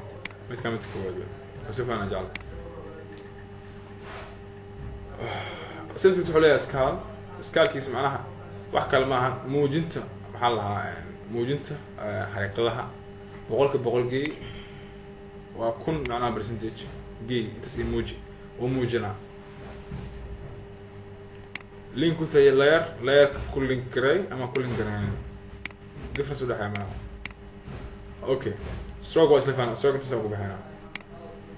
midkan midka koowaad waay. Si fiican jecla. Simpsons wuxuu leeyahay scale. Scalekiisa macnaha wax kale maaha, muujinta, maxaa la lahaa, muujinta xariiqadaha 100% geey. Waa 1000 macnaha percentage gey intaas emoji oo muujinaa. Link with a layer, layerka ku link garay ama ku link garaynin, difference udhexeeya malaha. Okay, stroke waa isla fahna, stroke intaas ku bixinaa.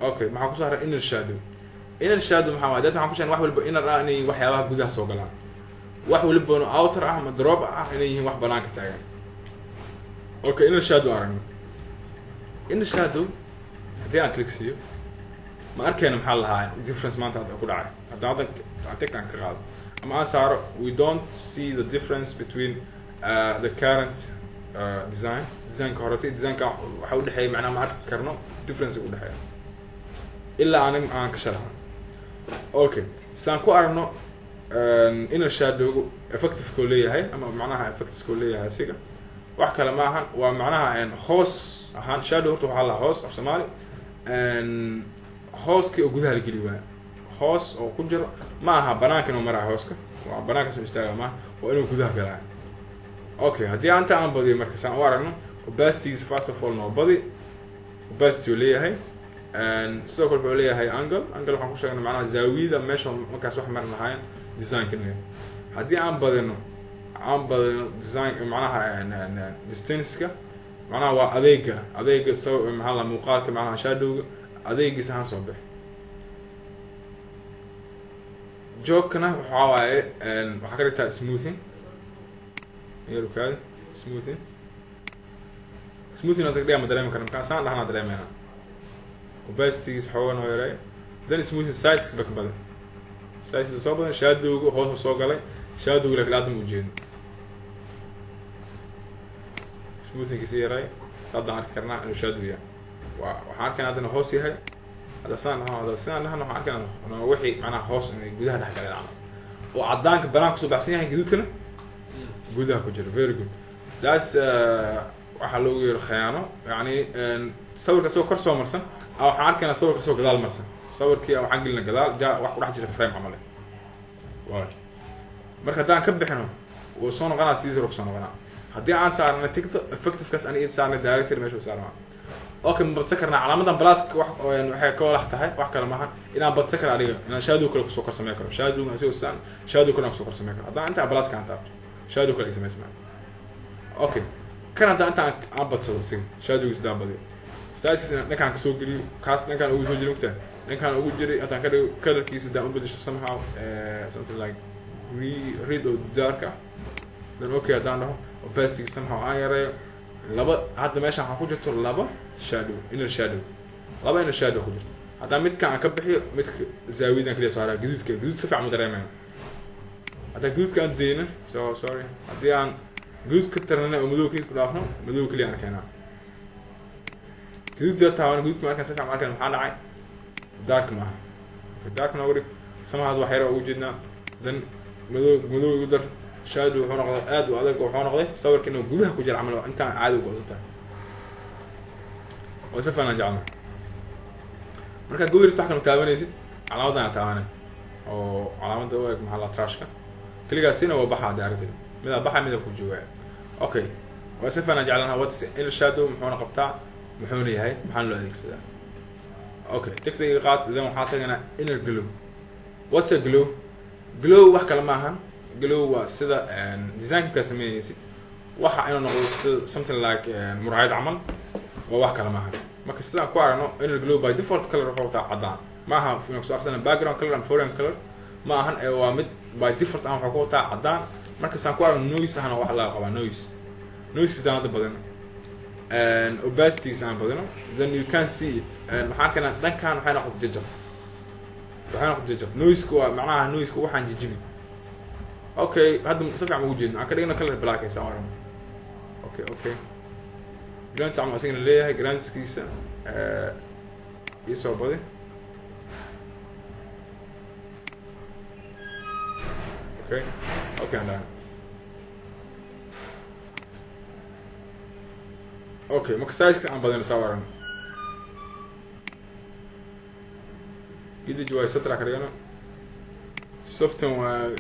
Okay, maxaa kusoo haray? Inner shadow. Inner shadow maxaa waay? Dad waxaan ku sheegnay wax walba inner ah inay waxyaabaha gudaha soo galaan, wax walibana outer ah ama drop ah inay yihiin wax banaanka taagan. Okay, inner shadow aragno. Inner shadow haddii aan click siiyo, ma arkayno maxaa lahaa difference maanta hadda ku dhacay. Hadda tick aan ka qaado ama aan saaro, we don't see the difference between the current design, designka horete, designka waxa udhexeeya macnaha ma arki karno difference udhexeeya ilaa aan ka sharaxno. Okay, saan ku aragno inner shadowgu effectivekoo leeyahay ama macnaha effectskoo leeyahay asiga wax kale ma ahan, waa macnaha hoos ahaan. Shadow horta waxaa lahaa hoos af Soomaali, hooskii oo gudaha la geli waaya, hoos oo ku jiro ma aha banaanka inuu maraa, hooska waa banaanka soo istaaga maaha, waa inuu gudaha galaa. Okay, haddii anta aan badiyo marka, saan u aragno opacitygiisa, first of all noo badi, opacity uu leeyahay. Sidoo kale wuxuu leeyahay angle. Angle waxaan ku sheegnay macnaha zaawiyada meesha markaas wax marin lahayn designka inuu yahay. Haddii aan badino design macnaha distance-ka, macnaha waa adeega sabab maxaa la muuqaalka macnaha shadowga adeegiisa ahaan soo bix. Joogkana waxaa waaye waxaa ka dhigtaa smoothing yarukaadi, smoothing aan tagdhiga ma dareemi karna, markaa saan dhahnaa dareemayna. Opacitygiisa xooga noo yareey, then smoothing sizekiisa ba ka badan, size soo badan, shadowga hoos soo galay, shadowga laakiin aadam ujeedno, smoothingkiisa yaray. Saddaan arki karnaa inuu shadow yahay. Waa waxaan arkaynaa haddana hoos yahay. Hadda sidaan dhahno waxaan arkaynaa wixii macnaha hoos inay gudaha dhex galeen camal, oo caddaanka banaan kusoo baxsan yahay, gaduudkana gudaha ku jiro. Very good. That's waxaa loogu yeero khayaano, yani sawirka isagoo kor soo marsan a waxaan arkaynaa sawirka isagoo gadaal marsan. Sawirkii waxaan gelina gadaal ja wax ku dhex jira frame camal waay. Marka haddaan ka bixino, wuu soo noqonaa, sidii hore kusoo noqonaa. Haddii aan saarnay tickta effectivekaas ani id saarnay director meesha u saarnaa. Okay, ma badsan karnaa calaamadan pluska? Wax waxay ka walax tahay wax kale maahan, inaan badsan karo aniga, inaan shadow kale kusoo kor sameyn karo, shadow asigoo saan shadow kale aan kusoo kor sameyn karo. Haddaan intaa pluska aan taabto, shadow kale ay samaysmaa. Okay, kan haddaan inta aan badsado isiga shadowgiisa haddaan badiyo, sizekiisa dhankaan kasoo geliyo, kaas dhankaan ugu soo jiri, mugtaa dhankaan ugu jiray, haddaan ka dhigo colorkiisa, haddaan u bedesho somehow something like red oo dark ah, then okay haddaan dhaho, opacity somehow aan yareeyo. Laba hadda meeshan waxaa ku jirto laba shadow, inner shadow, laba inner shadow ku jirto. Haddaan midkan aan ka bixiyo, midka zaawiyadan kaliya soo haraa, gaduudka, gaduud si fiican ma dareemayno. Haddaan gaduudka aan deyno, so sorry, haddii aan gaduud ka tirnana oo madow keliya ku dhaafno, madow keliya aan keenaa. Gaduudka taaban, gaduudka ma arkaan si fiican ma arkaan. Maxaa dhacay? Dark maaha. Dark nooga dhig somehow, wax yar ugu jeednaa. Then madow, madow igu dar. Shadow wuxuu noqday aad u adag, wuxuu noqday sawirka inuu gudaha ku jira camal, intaan caadi u goosan tahay oo si fiican aan jecelnahay. Markaa godirta wax kama taabanaysid, calaamadan aa taabanay oo calaamada u eg maxaa la trashka keligaasina waa baxaa directly, midaa baxa, midaa ku joogaya. Okay, waa si fiican aan jecelnahay. What's inner shadow? Muxuuna qabtaa? Muxuuna yahay? Maxaana loo adeegsadaa? Okay, tickta iga qaad. Then waxaa tagaynaa inner glow. What's a glow? Glow wax kale ma ahan, glow waa sida design markaa sameynaysid waxa inuu noqdo sida something like muraayad camal, waa wax kale maahan. Marka sidaan ku aragno, inner glow by default color wuxuu wataa caddaan. Ma aha inaan kusoo akhrisana background color ama foreign color ma ahan, ee waa mid by default ah, wuxuu ku wataa caddaan. Marka saan ku aragno, noise ahna waxa laga qabaa noise. Noise sidaan hadda badino, opacitygiisa aan badino, then you can see it. Waxaan arkaynaa dhankan waxay noqotay jajab, waxay noqotay jajab. Noiseka waa macnaha noiseka waxaan jijibi. Okay, hadda si fiican ugu jeedno, aan ka dhigno color black saan aragno. Okay, gradients camal isagana leeyahay, gradientskiisa isoo badi. Okay, aan dhahan. Okay, marka sizeka aan badino saa aragno, gidij waa satra ka dhigano, soften waa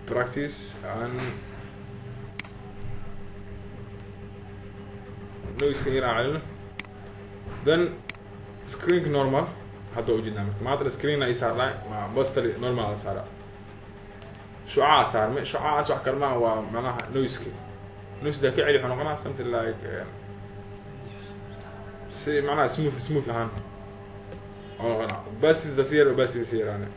practice aan noiska inaan celino. Then Screenka normal hadda waa ujeednaa. Marka maanta screen ay saarnaa, waa bastari normal la saaraa, shucaa saarmay. Shucaas wax kale maaha, waa macnaha noiseka. Noise daa ka celi, wuxuu noqonaa something like si macnaha smooth ahaan oo noqonaa. Opacity si yar, opacity si yaraane,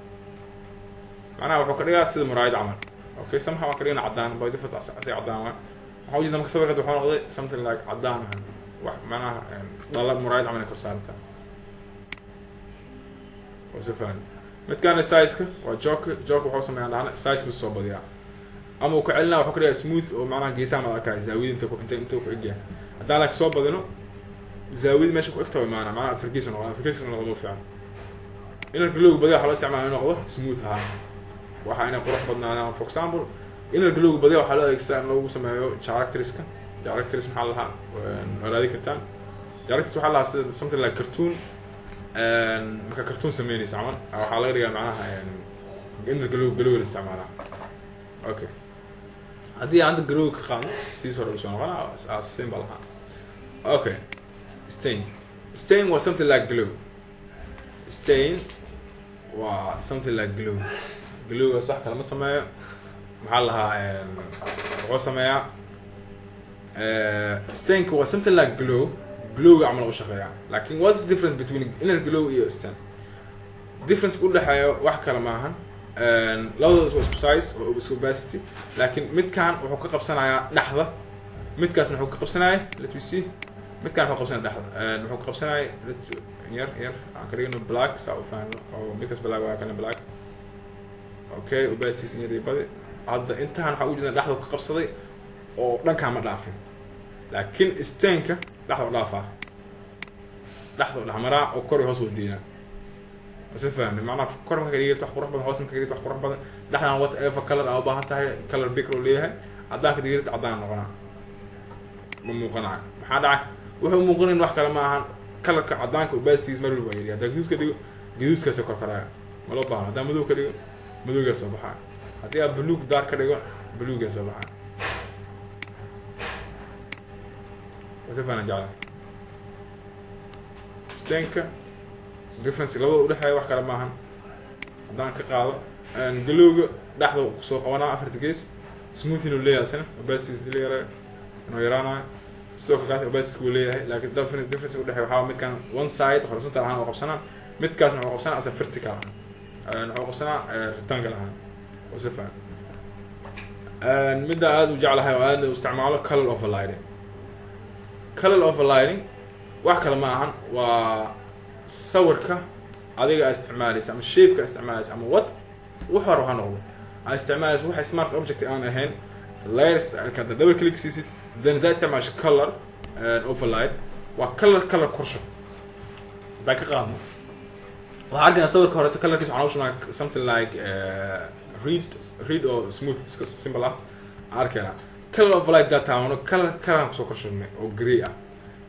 macnaha wuxuu ka dhigaa sida muraayad camal. Okay, somehow waan ka dhigana cadaan by default, asi cadaan waa. Waxaa ujeeda marka sawirka wuxuu noqday something like cadaan ahaan, wax macnaha dhala muraayad camal ay kor saarantaa. Waa si fahmi. Midkaana sizeka waa joker. Joker wuxuu sameeyaa, dhahna size buu soo badiyaa ama uu ka celinaa, wuxuu ka dhigaa smooth oo macnaha geesaha ma arkaya zaawiyada inta ku egyahay. Haddaan laakiin soo badino, zaawiyada meesha ku egta imaana, macnaha afargees noqon, afargees noqdo ma fiican. Inner glow badiya waxaa loo isticmaala inuu noqdo smooth ahaan, waxa inay qurux badnaadaan. For example, inner glow badiya waxaa loo adeegsadaa in lagu sameeyo characterska. Characters maxaa lahaa? Waa raadi kartaan. Characters waxaa lahaa sida something like cartoon. Marka cartoon sameynaysa camal, waxaa laga dhigaa macnaha inner glow la isticmaalaa. Okay, haddii aan hadda glow ka qaadno, sidiis hore usoo noqonaa as simple ahaan. Okay, stain. Stain waa something like glow. Stain waa something like glow. Glowgaas wax kale ma sameeyo. Maxaa la lahaa? Wuxuu sameeyaa, stainka waa something like glow, glowga camal u shaqeeyaa. Laakin what's the difference between inner glow iyo stain? Difference u dhexeeyo wax kale maahan, labadooda waa isku size oo isku opacity, laakiin midkan wuxuu ka qabsanayaa dhexda, midkaasna wuxuu ka qabsanaya, let me see, midkan wuxuu qabsanaya dhexda, wuxuu ka qabsanaya yar yar. Aan ka dhigno black saa u fahno, oo midkaas black waa kana black. Okay, opacity yar iyo badi. Hadda intaan waxaa ujeedna dhexda ka qabsaday oo dhankaan ma dhaafin, laakiin stainka dhexda u dhaafaa, dhexda u dhexmaraa oo kor iyo hoos u diinaa. Si fahmi? Macnaha kor marka dhigto wax qurux badan, hoos marka dhigto wax qurux badan, dhexdan whatever color aa u baahan tahay, color picker uu leeyahay. Caddaanka dhigirta caddaan noqonaa, ma muuqanayo. Maxaa dhacay? Wuxuu muuqanayn wax kale ma ahan, colorka caddaanka opacitygiis mar walba waa yidhi. Haddaa gaduud ka dhigo, gaduudkaasoo korkoraya, ma loo baahno. Haddaa madow ka dhigo, madowgaa soo baxaa. Haddii aad buluug daar ka dhigo, buluugaa soo baxaa. Si fiican jeclaa. Stainka difference labada udhexeeya wax kale maahan. Haddaan ka qaado glowga, dhexda kusoo qabanaa afarta gees, smoothing uu leeyahay, asina opacity la yareeyo inuu yaraanayo. Sidoo kale kaas opacity uu leeyahay, laakiin difference udhexeeya waxaa midkan one side horizontal ahaan oo qabsanaa, midkaasna wuxuu qabsanaa asa vertical ahaan, wuxuu qabsanaa rectangle ahaan. Oo si fiican midda aada u jeclahay oo aada u isticmaalo, color overriding. Color overriding wax kale ma ahan, waa sawirka adiga aa isticmaalaysa ama shapeka isticmaalaysa ama what wax hore ha noqdo aa isticmaalaysa, waxa smart object aan ahayn, layer styleka hadda double click siisid, then haddaa isticmaasho color override, waa color korsho. Haddaan ka qaadno, waxaa arkaynaa sawirka horeto colorkiisa waxaan ushugnaa something like red oo smooth, iska simple ah arkaynaa. Color override daa taabano, colorkaan kusoo korshubnay oo grey ah.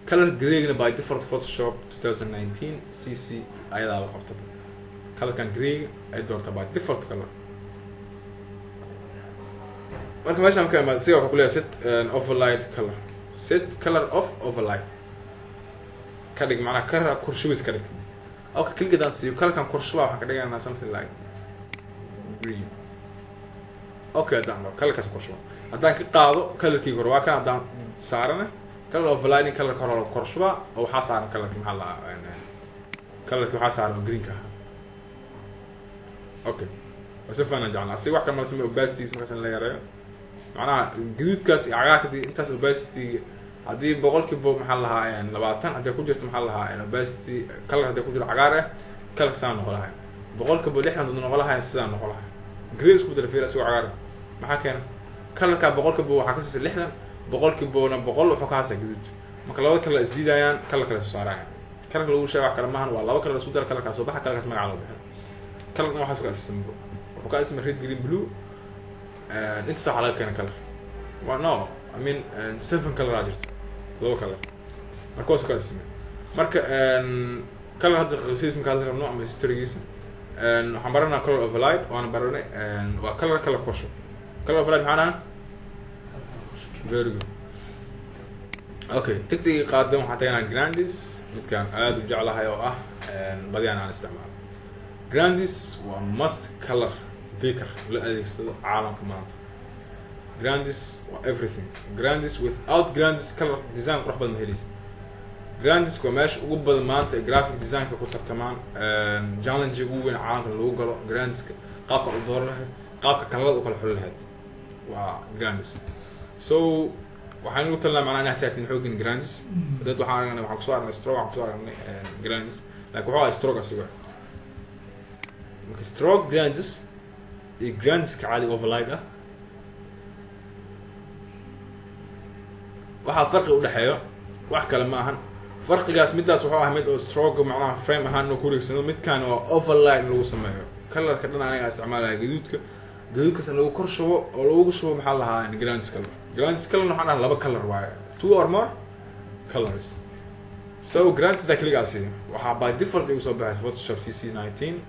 Color greygna by default Photoshop 2019 CC ayadaa la qabta. Colorkan greyga ay doorta by default color. Marka meeshaan marka imaado, siga wuxuu kuleeyahay set override color, set color of override ka dhig, macnaha color korshubis ka dhig. Okay, click hadaan siiyo, colorkan korshuba waxaan ka dhiganaa something like green. Okay, haddaan dhaho colorkaas korshuba, haddaan ka qaado colorkii hore waa kan. Haddaan saarana color overriding, colorka hore la korshuba oo waxaa saaran colorki, maxaa la, colorki waxaa saaran oo greenka ahaa. Okay, waa si fiican jeclaa. Asiga wax kale mala sameeyo, opacity markaas in la yareeyo, macnaha gaduudkaas iyo cagaarka intaas opacity haddii 100% maxaa lahaa 20 haddii ku jirto, maxaa lahaa, opacity color haddii ku jiro cagaar ah, colorka sidaan noqon lahay. 60% hadduu noqon lahay, sidaan noqon lahay. Green isku bedela, fiir, asigoo cagaar ah. Maxaa keena? Colorka 100% waxaa ka siisay 60, 100%na 100 wuxuu ka haastaa gaduud. Marka labada color isdiidayaan, color kale soo saarayaan. Colorka lagu sheega wax kale maahan, waa laba color isku dara, colorkaa soo baxa, colorkaas magaca loo bixin. Colorkan waxaas ka asisma, wuxuu ka asisma red, green, blue. Intaas waxaa laga keena color wa, no, I mean seven color aa jirto, todoba color. Marka waas ka asisma. Marka color hadda qisadiis marka hadda rabno ama historygiisa, waxaan baranaa color override, waana baranay. Waa color korsho. Color override maxaa dhahan? Very good. Okay, tick-tiga qaadan, waxaan taganaa Gradients, midkaan aada u jeclahay oo ah badiyaan aan isticmaalo. Gradients waa must color picker la adeegsado caalamka maanta. Gradients waa everything. Gradients, without Gradients color design qurux badan ma heleysid. Gradients waa meesha ugu badan maanta ee graphic designka ku tartamaan, challenge ugu weyn caalamka lagu galo. Gradientska qaabka u dooran lahayd, qaabka colorada u kala xuli lahayd waa Gradients. So waxaan ugu talinaa macnaha inaa saartin xoogin Gradients. Dad waxaan aragnay, waxaan kusoo aragnay stroke, waxaan kusoo aragnay Gradients, laakiin wuxuu ahaa stroke asiga. Marka stroke Gradients iyo Gradientska caadiga overlay ah waxaa farqi udhexeeyo wax kale ma ahan. Farqigaas midaas wuxuu ahaa mid oo stroke macnaha frame ahaan inuu ku wareegsano, midkan waa overlay in lagu sameeyo colorka dhan. Aniga isticmaalaya gaduudka, gaduudkaas in lagu kor shubo oo lagu shubo maxaa lahaa Gradients color. Gradients color waxaan dhahaa laba color waaye, two or more colors. So Gradients hadaa click asiiyo, waxaa by default igu soo baxay Photoshop CC 19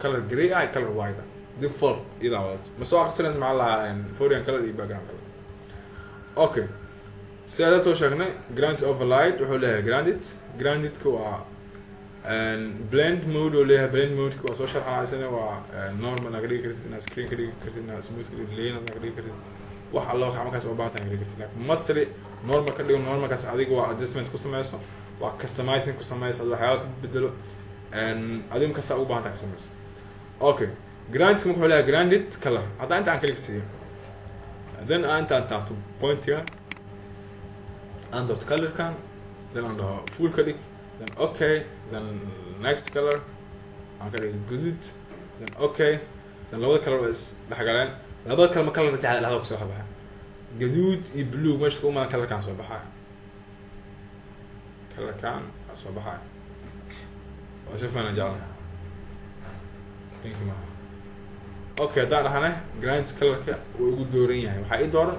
color grey ah, color white ah, default iyadaa wadato. Ma soo aqrisanaysa maxaa lahaa foreground color iyo background color. Okay, sida soo sheegnay, Gradients overlay wuxuu leeyahay gradient. Gradientka waa blend mode oo leeyahay. Blend modeka waa soo sharxanaysana, waa normal naa ka dhigi kartid, inaad screen ka dhigi kartid, inaad smooth ka dhigi, linear naa ka dhigi kartid, wax alla waxa markaas u baahan tahay ka dhigi kartid. Laakiin mostly normal ka dhigo. Normalkaas adiga waa adjustment ku sameyso, waa customizing ku sameyso, ad waxyaaba ka bedelo, adiga markaas ugu baahan tahay ka sameyso. Okay, Gradients marka wuxuu leeyahay gradient color. Haddaa inta aan click siiyo, then aan intaan taabto pointiga, aan doorto colorkan, then aan dhaho full ka dhig, then okay, then next color aan ka dhig guduud, then okay, then labada color waa is dhexgaleen. Labada kale ma colorka saxda dhexda kusoo baxa, gaduud iyo blue meesha ku imaada, colorkan soo baxaya, colorkan aa soo baxaya. Waa si fiican jecla, pink maaha. Okay, haddaan dhahane Gradients colorka wuu igu dooran yahay. Waxaa ii dooran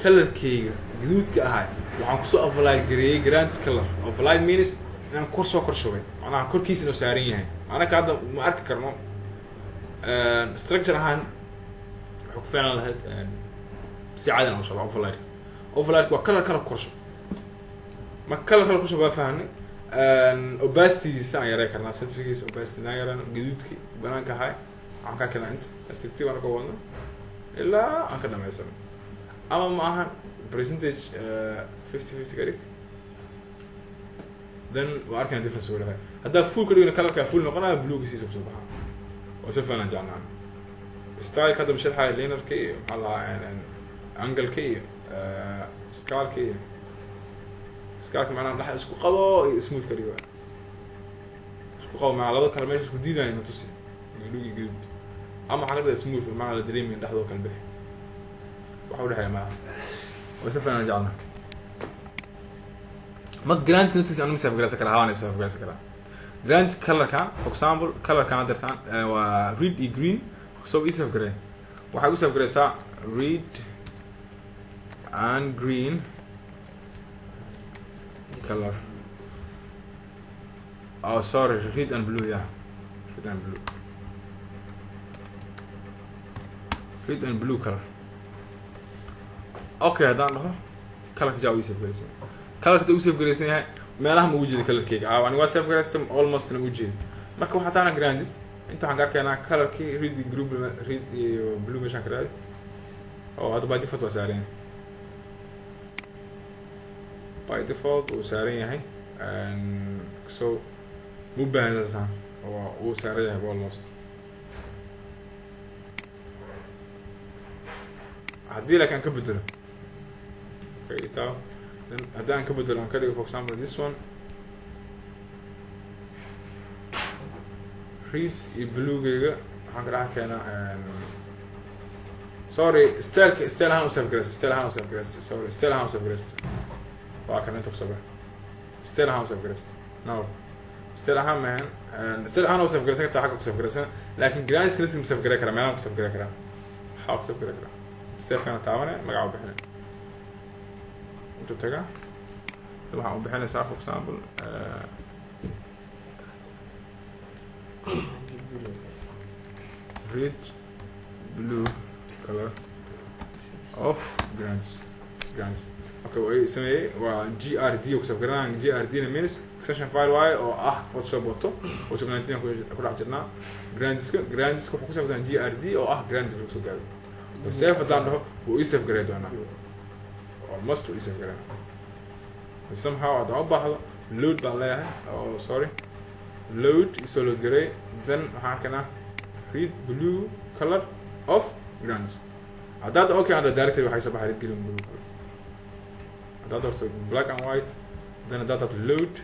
colorkeyga gaduudka ahay, waxaan kusoo overlay gareeyey Gradients color. Overlay means inaan kor soo kor shubay, macnaha korkiisa inuu saaran yahay. Anaka hadda ma arki karno structure ahaan. Wuxuu ku fiicnaan lahayd si caadan u socdo overlay. Overlay waa color color kor shub. Marka color color ku shub waa fahanay. Opacitygiisa aan yarey karnaa, certificates opacity aan yareyno. Gaduudki banaanka ahay waxaan ka keenaa inta tartiibtii baan ka wadno ilaa aan ka dhamaysano, ama ma ahan percentage 50-50 ka dhig, then waa arkayna difference uu leeyahay. Haddaa full ka dhigna, colorkaa full noqonaya, bluega siisa kusoo baxaa. Waa si fiican jeclaan styleka. Hadda masharxaya linearka iyo maxaa lahaa angleka iyo scaleka, iyo scaleka macnaha dhex isku qabo iyo smooth ka dhigo, isku qabo macnaa labada kale meesha isku diidaya ma tusi, blueg iyo gaduud, ama waxaa ka dhigaya smooth, macnaa la dareemayo dhexdoo kale bixi waxa udhexeeya malaha. Waa si fiican jeclaa. Ma Gradients naftiisa anu ma save garaysan karaa? Hawaan save garaysan karaa Gradients colorkan. For example, colorkan hadirtaan waa red iyo green. So ii save garee, waxay u save garaysaa red and green color. Oh sorry, red and blue. Yeah, red and blue, red and blue color. Okay, haddaan dhaho colorka jaa ii save garaysan, colorka uu save garaysan yahay meelaha ma ugu jeeda colorkeyga. Ah, ani waa save garaystay, almost na ugu jeeda. Marka waxaa taana Gradients inta waxaan ka arkaynaa colorkii red iyo group, red iyo blue meeshaan ka raadi oo hadda by default waa saaran yahay, by default uu saaran yahay. So mu baahan saan waa uu saaran yahay almost. Haddii laakiin aan ka bedelo, okay, taa then haddii aan ka bedelo, aan ka dhigo for example this one red iyo bluegeyga, waxaan ka dhex keenaa, sorry, styleka style ahaan u save garaysta, style ahaan u save garaysta, sorry, style ahaan u save garaysta. Waa kan inta kusoo baxa, style ahaan u save garaysta. No, style ahaan maahan, style ahaan u save garaysan kartaa, xagga ku save garaysan, laakiin Gradients list ma save garay karaa, meelahan ku save garay karaa, waxaa ku save garay karaa. Savekana taabanaya, magaca u bixinay, intuu tagaa waxaan u bixinaysaa for example red blue color of Gradients. Gradients. Okay, waa sameeyey, waa GRD oo ku save garanaya. GRD na means extension file waaye oo ah Photoshop wato. Photoshop 19 ku dhex jirnaa. Gradientska wuxuu ku saabsan GRD oo ah gradient lagu soo gaaro. Save haddaan dhaho, wuu ii save garay doonaa, almost wuu ii save garay somehow. Haddaan u baahdo, load baan leeyahay. Oh sorry, load isoo load garay. Then waxaan arkaynaa red blue color of gradients. Haddaad okay aan directory, waxay soo baxay red, green, blue color. Haddaad doorto black and white, then haddaad taabto load,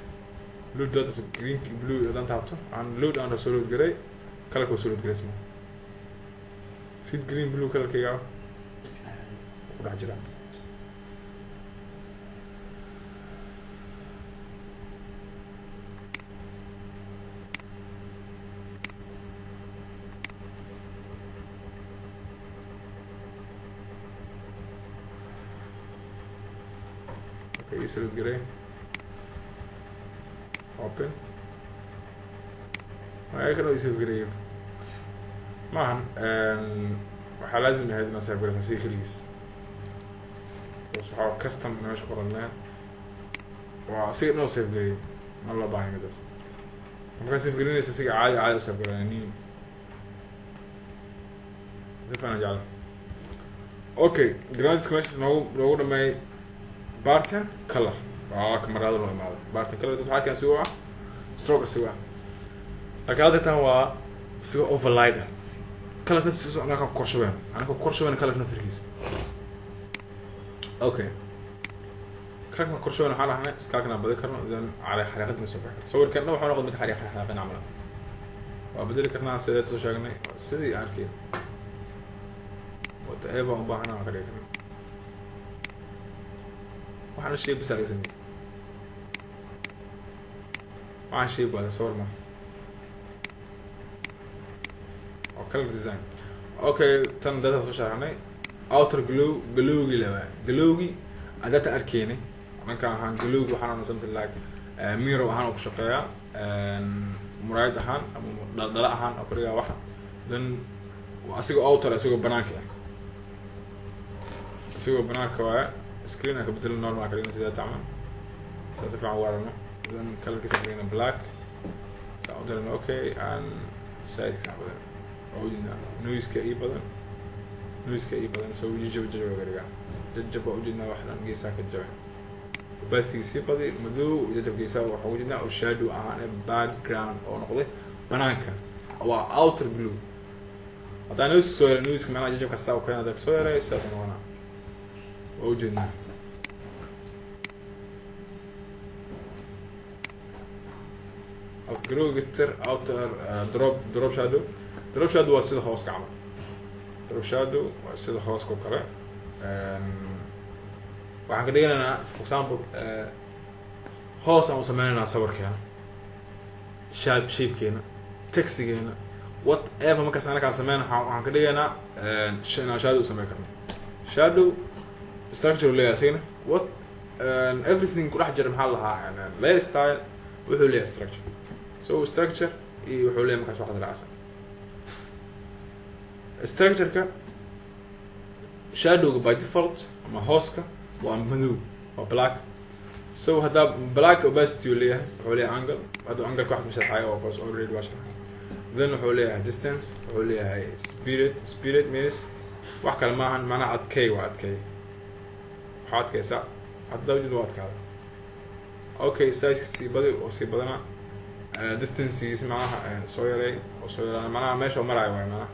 load haddaad taabto green, blue haddaan taabto aan load aan soo load garay, colorka waa soo load garay, sma red, green, blue colorkayga ku dhex jiraa. Okay, ii soo load garay, open kan oo isoo gareeyo maahan. Waxaa laazim ahayd inaad save garaysaa si keligiis. Taas waxaa custom meesha qoraneen, waa asiga dhan oo save gareeyay, ma loo baahay midaas. Markaa save garinaysa, asiga caadi caadi u save garanaya new si fiican jecla. Okay, gradientska meeshaas noogu dhameeyay. Pattern color waa kamarada loo imaaday. Pattern color dad waxaa arkaan sigoo ah stroke, sigoo ah, laakiin hadda tan waa sigoo overlay ah. Color naftiisa anaka korshubeen, anaka korshubeen color naftirkiisa. Okay, colorka korshubeen, waxaan dhahnay scalekana badi karno, then cali xariiqadina soo bixi karto. Sawirkan dhan wuxuu noqday mid xariiq xariiqin camal ah. Waa bedeli karnaa sideed soo sheegnay, sidii aan arkeen, whatever u baahana waan ka dhigi karnaa. Waxaana shay bisa laga sameeyey, waxaan shay baada sawir ma oo color design. Okay, tan data soo sharaxnay. Outer glow, glowgii labaa, glowgii aan data arkeynay dhanka ahaan. Glowgi waxaan oona something like mirror ahaan oo ku shaqeeyaa, muraayad ahaan ama dhaldhala ahaan oo kudhigaa waxa. Then asigoo outer, isagoo banaanka ah, isagoo banaanka waaya. Screen aan ka bedelo, normal aan ka dhigno sidaa tacmal, saa si fiican ugu aragno. Then colorkiisa aan ka dhigno black, saa u dirno. Okay, aan sizekiisa aan badan waa ujeednaa, noiseka ii badan, noiseka ii badan, so jajab jajab ga dhigaa, jajab waa ujeednaa, wax dhan geesaa ka jabay. Opacity sii badi, madow jajab geesaa waxaa ujeednaa oo shadow ahaan ee background oo noqday banaanka, waa outer glow. Haddaa noiska soo yaray, noiska macnaha jajabka saa u keena, haddaa soo yaray sidaas u noqonaa, waa ujeednaa. Outgrow tir outer drop shadow. Drop shadow waa sida hooska camal. Drop shadow waa sida hooska oo kale. Waxaan ka dhiganaynaa, for example, hoos aan u sameynaynaa sawirkeena, shapekeena, texigeena, whatever. Markaas anakaan sameyn, waxaan ka dhigaynaa inaan shadow u sameyn karno. Shadow structure leeyahay isagana, what everything ku dhex jira, maxaa la lahaa, layer style wuxuu leeyahay structure. So structure iyo wuxuu leeyahay markaas waxaas raacsan structure-ka. Shadowga by default ama hooska waa madow, waa black. So haddaa black opacity uu leeyahay, wuxuu leeyahay angle. Hadduu angle-ka waxaad ma sharxayo oo cause already waa sharxay. Then wuxuu leeyahay distance, wuxuu leeyahay spirit. Spirit means wax kale maahan, macnaha adkey, waa adkey, waxaa adkeysaa hadda ujeed waa adkaada. Okay, size sii badi oo sii badana, distancegiis macnaha soo yaray oo soo yaraa, macnaha meesha maraayo waay, macnaha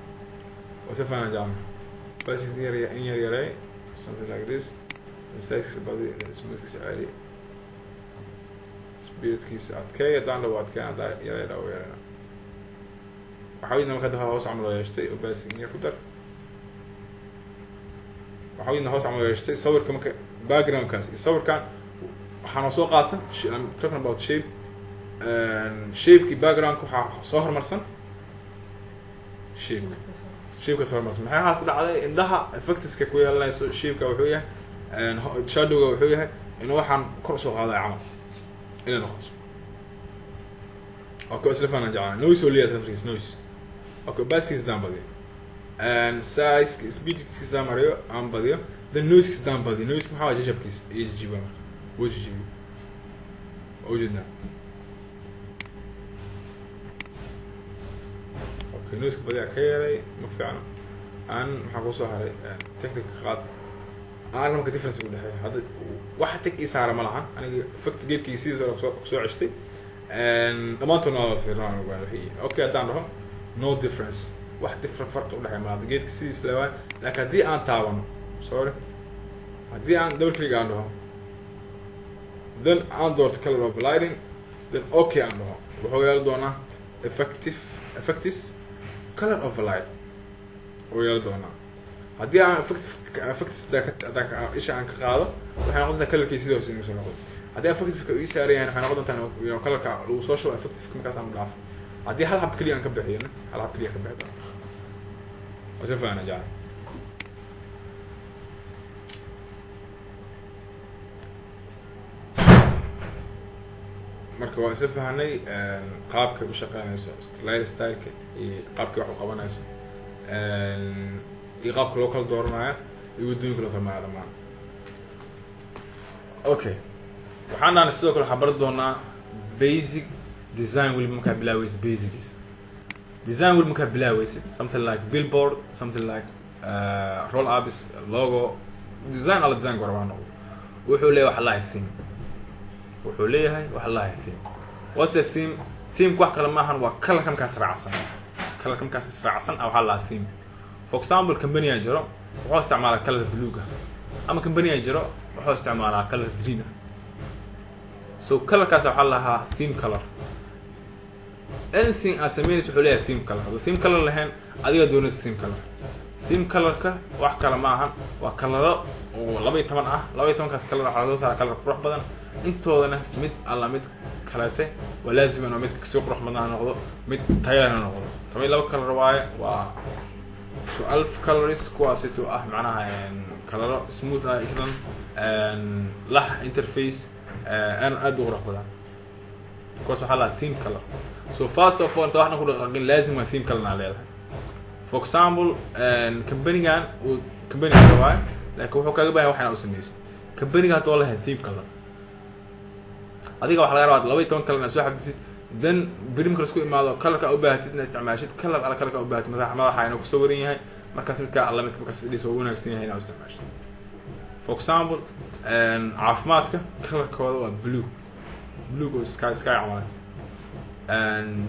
oo si fiican jeclna. Opacity in yar, in yar yaray, something like this. Sizekiisa badi, smoothkiisa celi, spiritkiisa adkeey. Haddaan dhawo adkeyn, haddaa yaray dhawo yarayna. Waxaa weydna marka hadda hoos camal oo yeeshtay, opacity in yar ku dar. Waxaa weydna hoos camal oo yeeshtay sawirka. Marka backgroundkaas iyo sawirkan waxaa noo soo qaadsan, I'm talking about shape, shapekii backgroundka waxaa soo horumarsan shapeka, shapeka soo horumarsan. Maxay waxaas ku dhacday? Indhaha effectiveka ku yeelanayso shapeka wuxuu yahay, shadowga wuxuu yahay inuu waxaan kor usoo qaadayo camal inay noqoto. Okay, isla fahna jeclaan. Noise oo leeyahay safriis noise. Okay, opacity daan badiyo, size speedkiisa daan mariyo aan badiyo, Then noisekiis daan badiyo. Noiseska maxaa waa? Jajabkiis iyo jijiba. Marka wuu jijibiyo, waa ujeednaa. Okay, noiseska badiyaa ka yeelay, ma fiicno. Aan maxaa kusoo haray? Tickta ka qaad. Aan marka difference u dhexeeya hadda wax tick ii saara ma lahan. Aniga effect geedkii sidiis hore kusoo ceshtay dhammaantoodna waa fiirnaan ogaan waxay yihiin. Okay, haddaan dhaho no difference, wax different farqi udhexeeya ma laha, geedka sidiis le waay. Laakiin haddii aan taabano, sorry, haddii aan double click aan dhaho, then aan doorto color overriding, then okay aan dhaho, wuxuu yeeli doonaa effective effects color override uu yeeli doonaa. Haddii aan effective effects haddaan isha aan ka qaado, waxay noqon doontaa colorkii sidii hoose inuu soo noqdo. Haddii effectiveka uu ii saaran yahay, waxay noqon doontaa inuu colorka lagu soo shubo effectiveka markaas aan dhaafo. Haddii hal hab keliya aan ka bixiyona, hal hab keliya ka bixi doona. Waa si fiican jecel. Marka waa isla fahanay qaabkay u shaqeynayso layer styleka iyo qaabkay wax u qabanayso iyo qaabka loo kala dooranayo iyo waddooyinka loo kala marayo dhamaan. Okay, waxaan dhahnay sidoo kale waxaan baran doonaa basic design. Weliba markaa bilaaweysid basics design, weliba markaa bilaaweysid something like billboard, something like roll ups, logo design, alla design goor waa noqdo, wuxuu leeyahay wax lahay theme. Wuxuu leeyahay wax lahay theme. What's a theme? Themeka wax kale maahan, waa colorka markaas raacsan. Colorka markaas israacsan ah waxaa lahaa theme. For example, company aa jiro wuxuu isticmaalaa color blue ah, ama company aa jiro wuxuu isticmaalaa color green ah. So colorkaas waxaa lahaa theme color. Anything aad sameynaysa wuxuu leeyahay theme color. Hadduu theme color lahayn, adiga doonaysa theme color. Theme colorka wax kale ma ahan, waa coloro oo 12 ah. 12-kaas color waxaa laga soo saara color qurux badan. Intoodana mid alla mid kalete waa laazim inuu mid kasii qurux badan ha noqdo, mid tayalena noqdo. 12 color waaye, waa 12 colors kuwaasito ah, macnaha coloro smooth ah, ikdan lah interface aan aad u qurux badan. Kuwaas waxaa lahaa theme color. So first of all, inta waxna ku dhaqaaqin, laazim waa theme color naa leedahay. For example, companygan uu companyga waaye, laakiin wuxuu kaaga bahan wax inaa u samaysid. Companyga haddoo lahayn theme color, adiga waxa laga rabaa 12 color inaad soo xafdisid. Then beri marka lasku imaado, colorka u baahatid inaad isticmaashid, color alla colorka u baahatid, madaxa madaxa inuu ku sawiran yahay markaas, midkaa alla midka markaas dhis waa wanaagsan yahay inaad isticmaashid. For example, caafimaadka colorkooda waa blue, blue oo sky sky camal.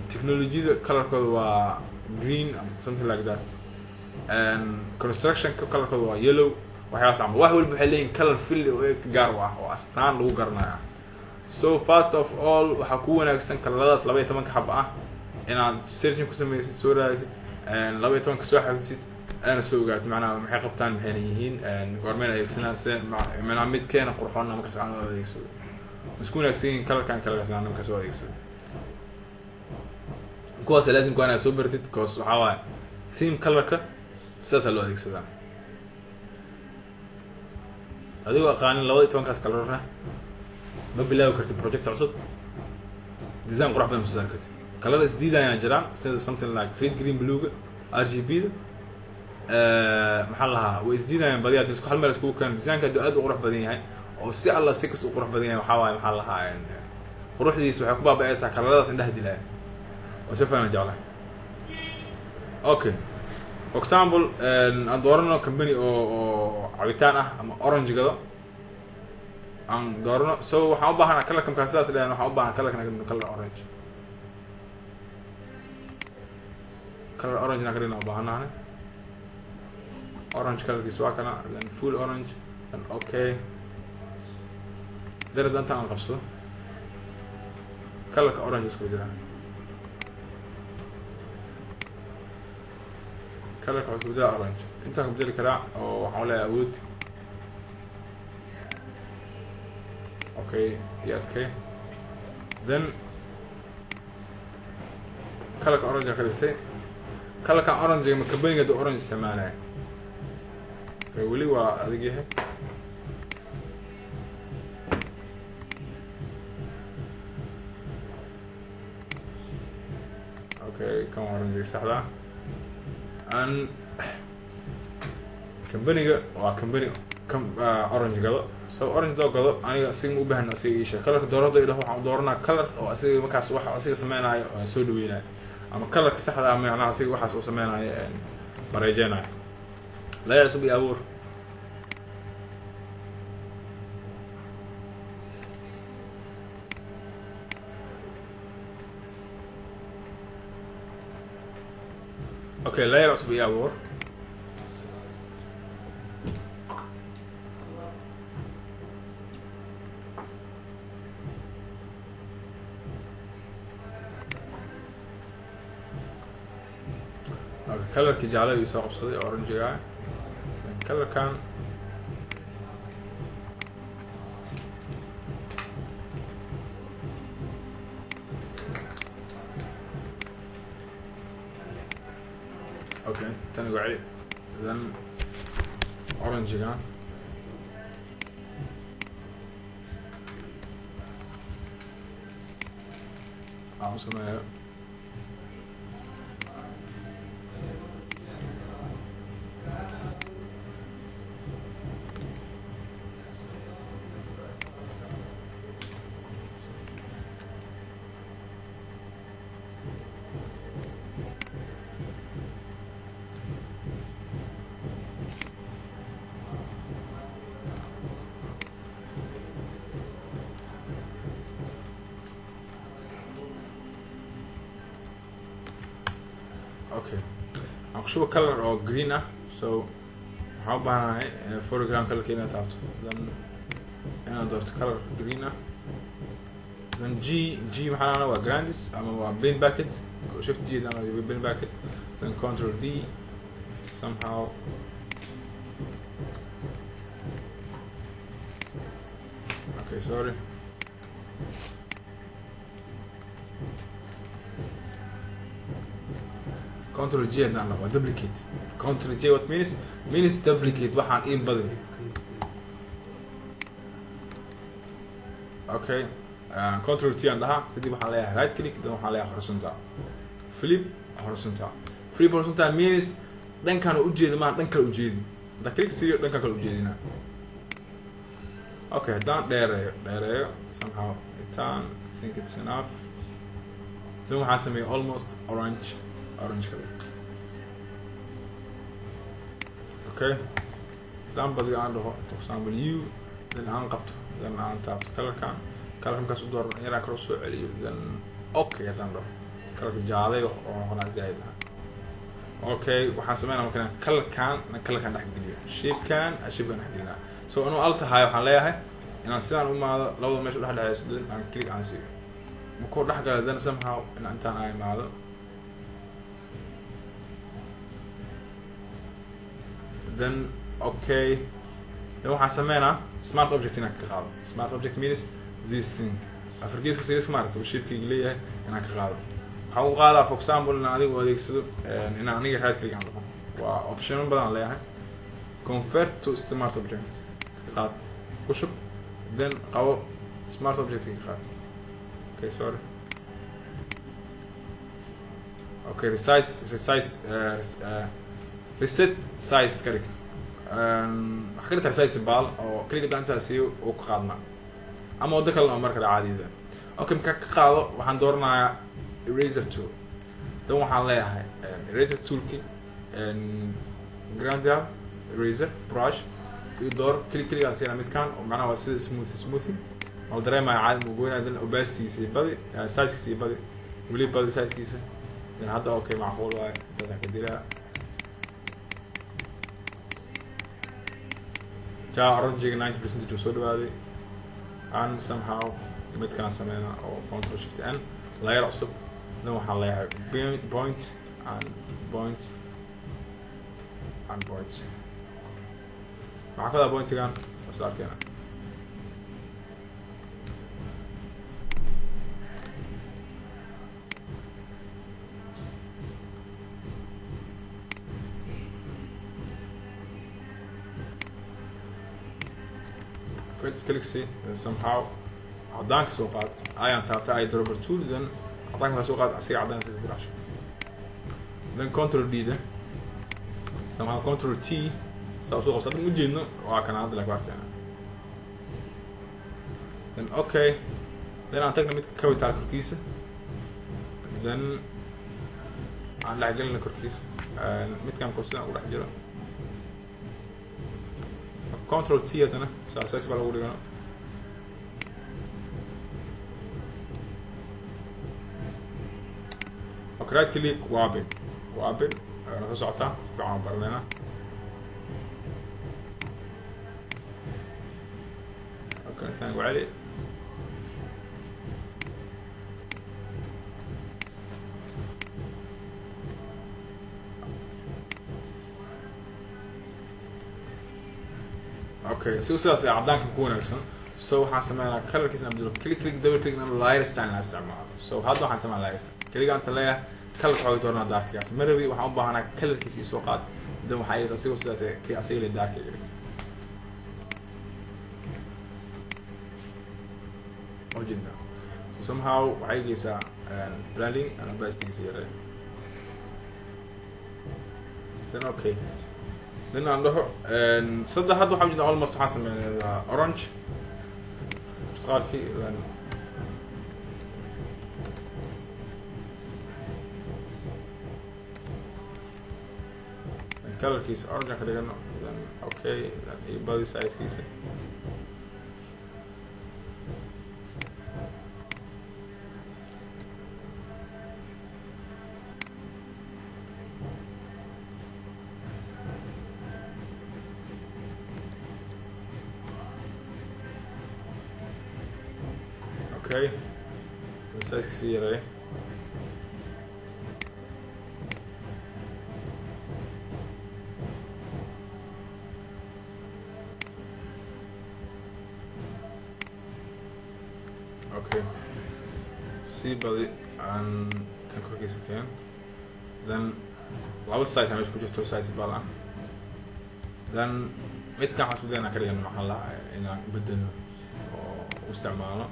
Technologiyada colorkooda waa green, something like that. Constructionka colorkooda waa yellow, waxyaabas camal. Wax walba waxay leeyihin color fill oo gaar u ah oo astaan lagu garanayo. So first of all, waxaa ku wanaagsan coloradaas 12-ka xaba ah inaad searching ku sameysid, soo raadisid, 12-ka soo xafisid, aana soo ogaato macnaha maxay qabtaan, maxayna yihiin, goormeen adeegsanaa, se macnaha midkeena qurxoonna markaas aan adeegsado, isku wanaagsan yihiin colorkan colorkaas aan markaas soo adeegsado. Kuwaas laazimka waa inaad soo baratid, cause waxaa waaye theme colorka sidaasaa loo adeegsadaa. Adigoo aqaanin 12-kaas colorna, ma bilaabi kartid project cusub, design qurux badan ma soo saari kartid. Color isdiidayaan jiraan, sida something like red, green, bluega, RGB da maxaa lahaa, way isdiidayaan badiyaa. Hadii isku hal meel iskugu keeno, designka hadduu aad u qurux badan yahay oo si alla si kasta u qurux badan yahay, waxaa waaye maxaa lahaa, quruxdiisa waxay ku baaba'aysaa coloradaas indhaha dilaya. Oo si fiican jeclahay. Okay, for example, aan doorano company oo cabitaan ah ama orange gado aan doorano. So waxaan u baahanaa colorka markaa sidaas dhahan, waxaan u baahanaa colorka inaan color orange, color orange inaan ka dhigna u baahanahay. Orange colorkiisa waa kana, then full orange, then okay. Then hadda intaan aan qabsado, colorka orange isku jiraa, colorka waxaa isku bedelaa orange. Intaan ku bedeli karaa oo waxaan leeyahay awood. Okay iyo adkay. Then colorka orange ka dhigtay. Colorkan orange ma companyga haduu orange isticmaalaya? Okay, weli waa adag yahay. Okay, kan waa orange saxda an companyga waa company color orange isticmaalaya. Orange gado. So orange doo gado, aniga asiga ma u baahna. Asiga iisheeg colorka doorada idhaho. Waxaan u dooranaa color oo asiga markaas waxa asiga sameynayo soo dhaweynayo, ama colorka saxda ah, macnaha asiga waxaas uu sameynayo bareejeynayo. Layer cusub iyo abuur. Okay, layer cusub iyo abuur. Okay, colorkii jaalada ii soo qabsaday, orange-ga. Colorkan okay, tan igu celi. Then orange-gan aan u sameeyo. Okay, aan ku shubo color oo green ah. So waxaan u baahanahay foreground colorka inaad taabto, then inaad doorto color green ah. Then G G maxaa lahana? Waa grandis ama waa paint bucket. Shift G dan paint bucket, then Control D somehow. Okay, sorry. Control G haddaan dhaho waa duplicate. Control J what means duplicate. Waxaan in badan. Okay, Control T aan dhahaa. Kadib waxaan leeyahay right click, then waxaan leeyahay horizontal flip. Horizontal flip, horizontal means dhankaan ujeeda maa, dhan kale ujeedi. Haddaan click siiyo, dhankan kale ujeedina. Okay, haddaan dheereeyo dheereeyo somehow intaan, I think it's enough. Then waxaan sameeyay almost orange, orange kale. Okay, haddaan badiyo aan dhaho, for example, U, then aan qabto, then aan taabto colorkan, colorka markaas u dooran yaraan kale soo celiyo, then okay haddaan dhaho, colorka jaalay oo noqonaa zaaid ah. Okay, waxaan sameynaa marka inaan colorkan dhex geliyo, shapekan dhex gelinaa. So inuu alt hayo, waxaan leeyahay inaan sidaan u imaado, labada meesha udhex dhexeyso, then aan click aan siiyo. Markuu dhex galo, then somehow in intaan aan imaado, then okay, then waxaan sameynaa smart object inaan ka qaado. Smart object means this thing, afargeeska siriska maaragta uu shapekeyga leeyahay inaan ka qaado. Waxaan u qaadaa, for example, inaan adigu adeegsado inaan aniga right click aan dhaho. Waa optiono badan aan leeyahay. Convert to smart object ka qaad, ku shub, then qabo smart object ka qaad. Okay, sorry. Okay, resize, reset size ka dhig. Waxaa ka dhigta resize baal oo click haddaan intaa siiyo uu ka qaadmaa, ama waddo kalena oo marka caadiyada. Okay, markaa ka qaado, waxaan dooranayaa eraser tool. Then waxaan leeyahay eraser toolki gradient eraser brush iyo door. Click click aan siinaa midkan oo macnaha waa sida smooth smoothing waa la dareemaya, caadi muu goynaya. Then opacitygiisa iyo badi, sizekiisa iyo badi, weli badi sizekiisa. Then hadda okay, macquul waaye. Intaasaan ka dilaa. Ja, orange-ga 90 percentage uu soo dhawaaday. And somehow midkaan sameyna oo Control Shift N, layer cusub. Then waxaan leeyahay point and point and point. Maxaa ka wadaa pointigan? Isla arkeena. Let's click see. Then somehow cadaanka soo qaad, ayaan taabtay eyedropper tool. Then cadaanka soo qaad, asiga cadaan ku dhasho. Then Control D de, somehow Control T. Saa usoo qabsa, hadda ma ujeedno, waa kana hadda laku arkayna. Then okay, then aan tagna midka capital korkiisa, then aan dhexgelina korkiisa midkan kor sidaan ugu dhex jiro. Control T haddana saas baa lagu dhigano. Okay, right click, warping, warping na soo socotaa, si fiican aan baranayna. Okay, intaan ku celi. Okay, si sidaas ay caddaanka ku wanaagsan. So waxaan sameynaa colorkiisa inaan bedelo, click click, double click, inaan lighter style la isticmaalo. So hadda waxaan isticmaalaa lighter style. Keliga anta leeyahay colorka waxaa dooranaa darkgaas ma rabi, waxaan u baahanaa colorkiisa isoo qaad. Dan waxaa yidhi asigoo sidaas kii asiga le dark iga dhig ujeedna. So somehow waxay geysaa blending and opacitygiisa yaree. Then okay, then aan dhaho saddex. Hadda waxaa ujeednaa almost waxaan sameynaa orange burtuqaalkii. Then colorkiisa orange aan ka dhigano. Then okay, then iyo body sizekiisa. Okay, sizekiisa yareeyo. Okay, sii badi, aan kan korkiisa keen. Then laba size aa meesha ku jirto, size bal ah. Then midkan waxaan isku dayna ka dhigan maxaa la inaan bedelno oo u isticmaalno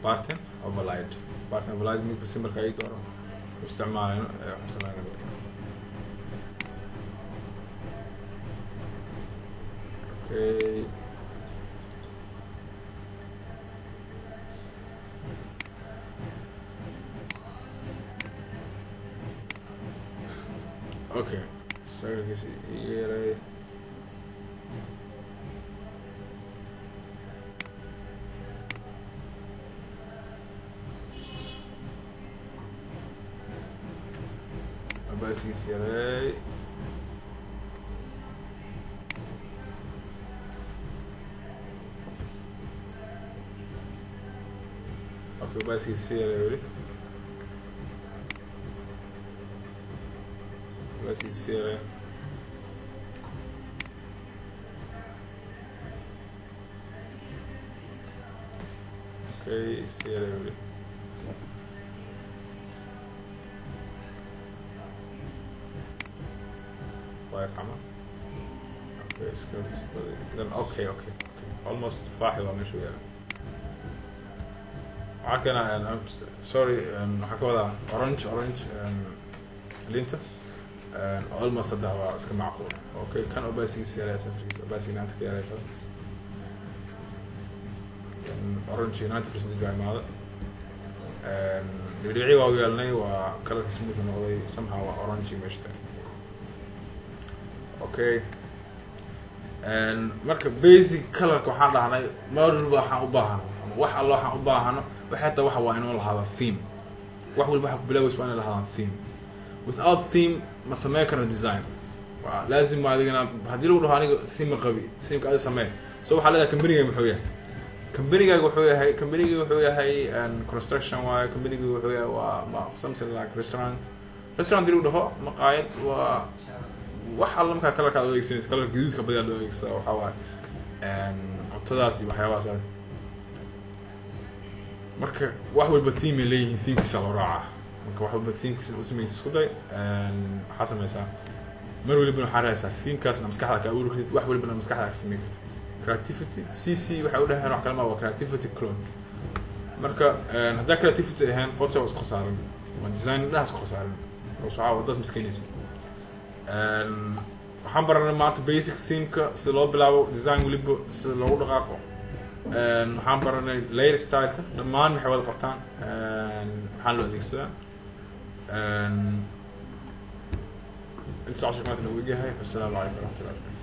pattern override. Pattern override midka simbalka ay dooro u isticmaalayno, waxaan isticmaalayna midkan. Okay, okay, sawirkiisa iga yaray. Opacitygiisa yaray. Okay, opacitygiisa yaray weli, opacitygiisa yaray. Okay, si yaray weli. 5 camal. Okay, then okay, almost tufaaxi waa meeshu yaala. Waxaa keena, sorry, waxaa ka wadaa orange, orange linta. Almost hadda waa iska macquul. Okay, kan opacitygiisa yaraya, safrigiisa opacity 90 ka yaraya. Orange 90 percentage baa imaada. Dhibdhibci waa u yeelnay, waa colorka smooth noqday, somehow waa orange meesha tahay. Okay, marka basic colorka waxaan dhahnay mar walba waxaan u baahano ama wax alla waxaan u baahano, waxay taa waxa waa inuu lahaada theme. Wax walba waxa ku bilaabaysa waa inay lahaadaan theme. Without theme ma sameyn karno design. Waa laazim adigana haddii lagu dhaho aniga theme ma qabi, themeka adi samee. So waxaa leedahay companygaaga muxuu yahay, companygaaga wuxuu yahay, companygii wuxuu yahay construction waayo, companygii wuxuu yahay waa ma something like restaurant. Restaurant haddii lagu dhaho maqaayad waa wax alla markaa colorka aad u adeegsanaysa, color gaduudka badiyaa loo adeegsadaa, waxaa waaye cuntadaas iyo waxyaabahaas. Marka wax walba theme ay leeyihiin, themekiisa loo raacaa. Marka wax walba themekiisa u samaysa isku day. Waxaa sameysaa mar walibana waxaa raadsaa themekaasna maskaxda ka abuuri kartid, wax walibana maskaxda ka sameyn kartid. Creativity CC waxay u dhaheen wax kale ma waa creativity clone. Marka haddaa creativity ahayn, Photoshop isku khasaaran, waa design dhaha isku khasaaran, waxaa wadaas miskiinaysa. Waxaan baranay maanta basic themeka, sida loo bilaabo design, weliba sida loogu dhaqaaqo. Waxaan baranay layer styleka, dhammaan maxay wada qabtaan, maxaan loo adeegsadaa. Inta cashirka maanta nagu egyahay. Wasalaamu calaykum waraxmatullahi wabarakatu.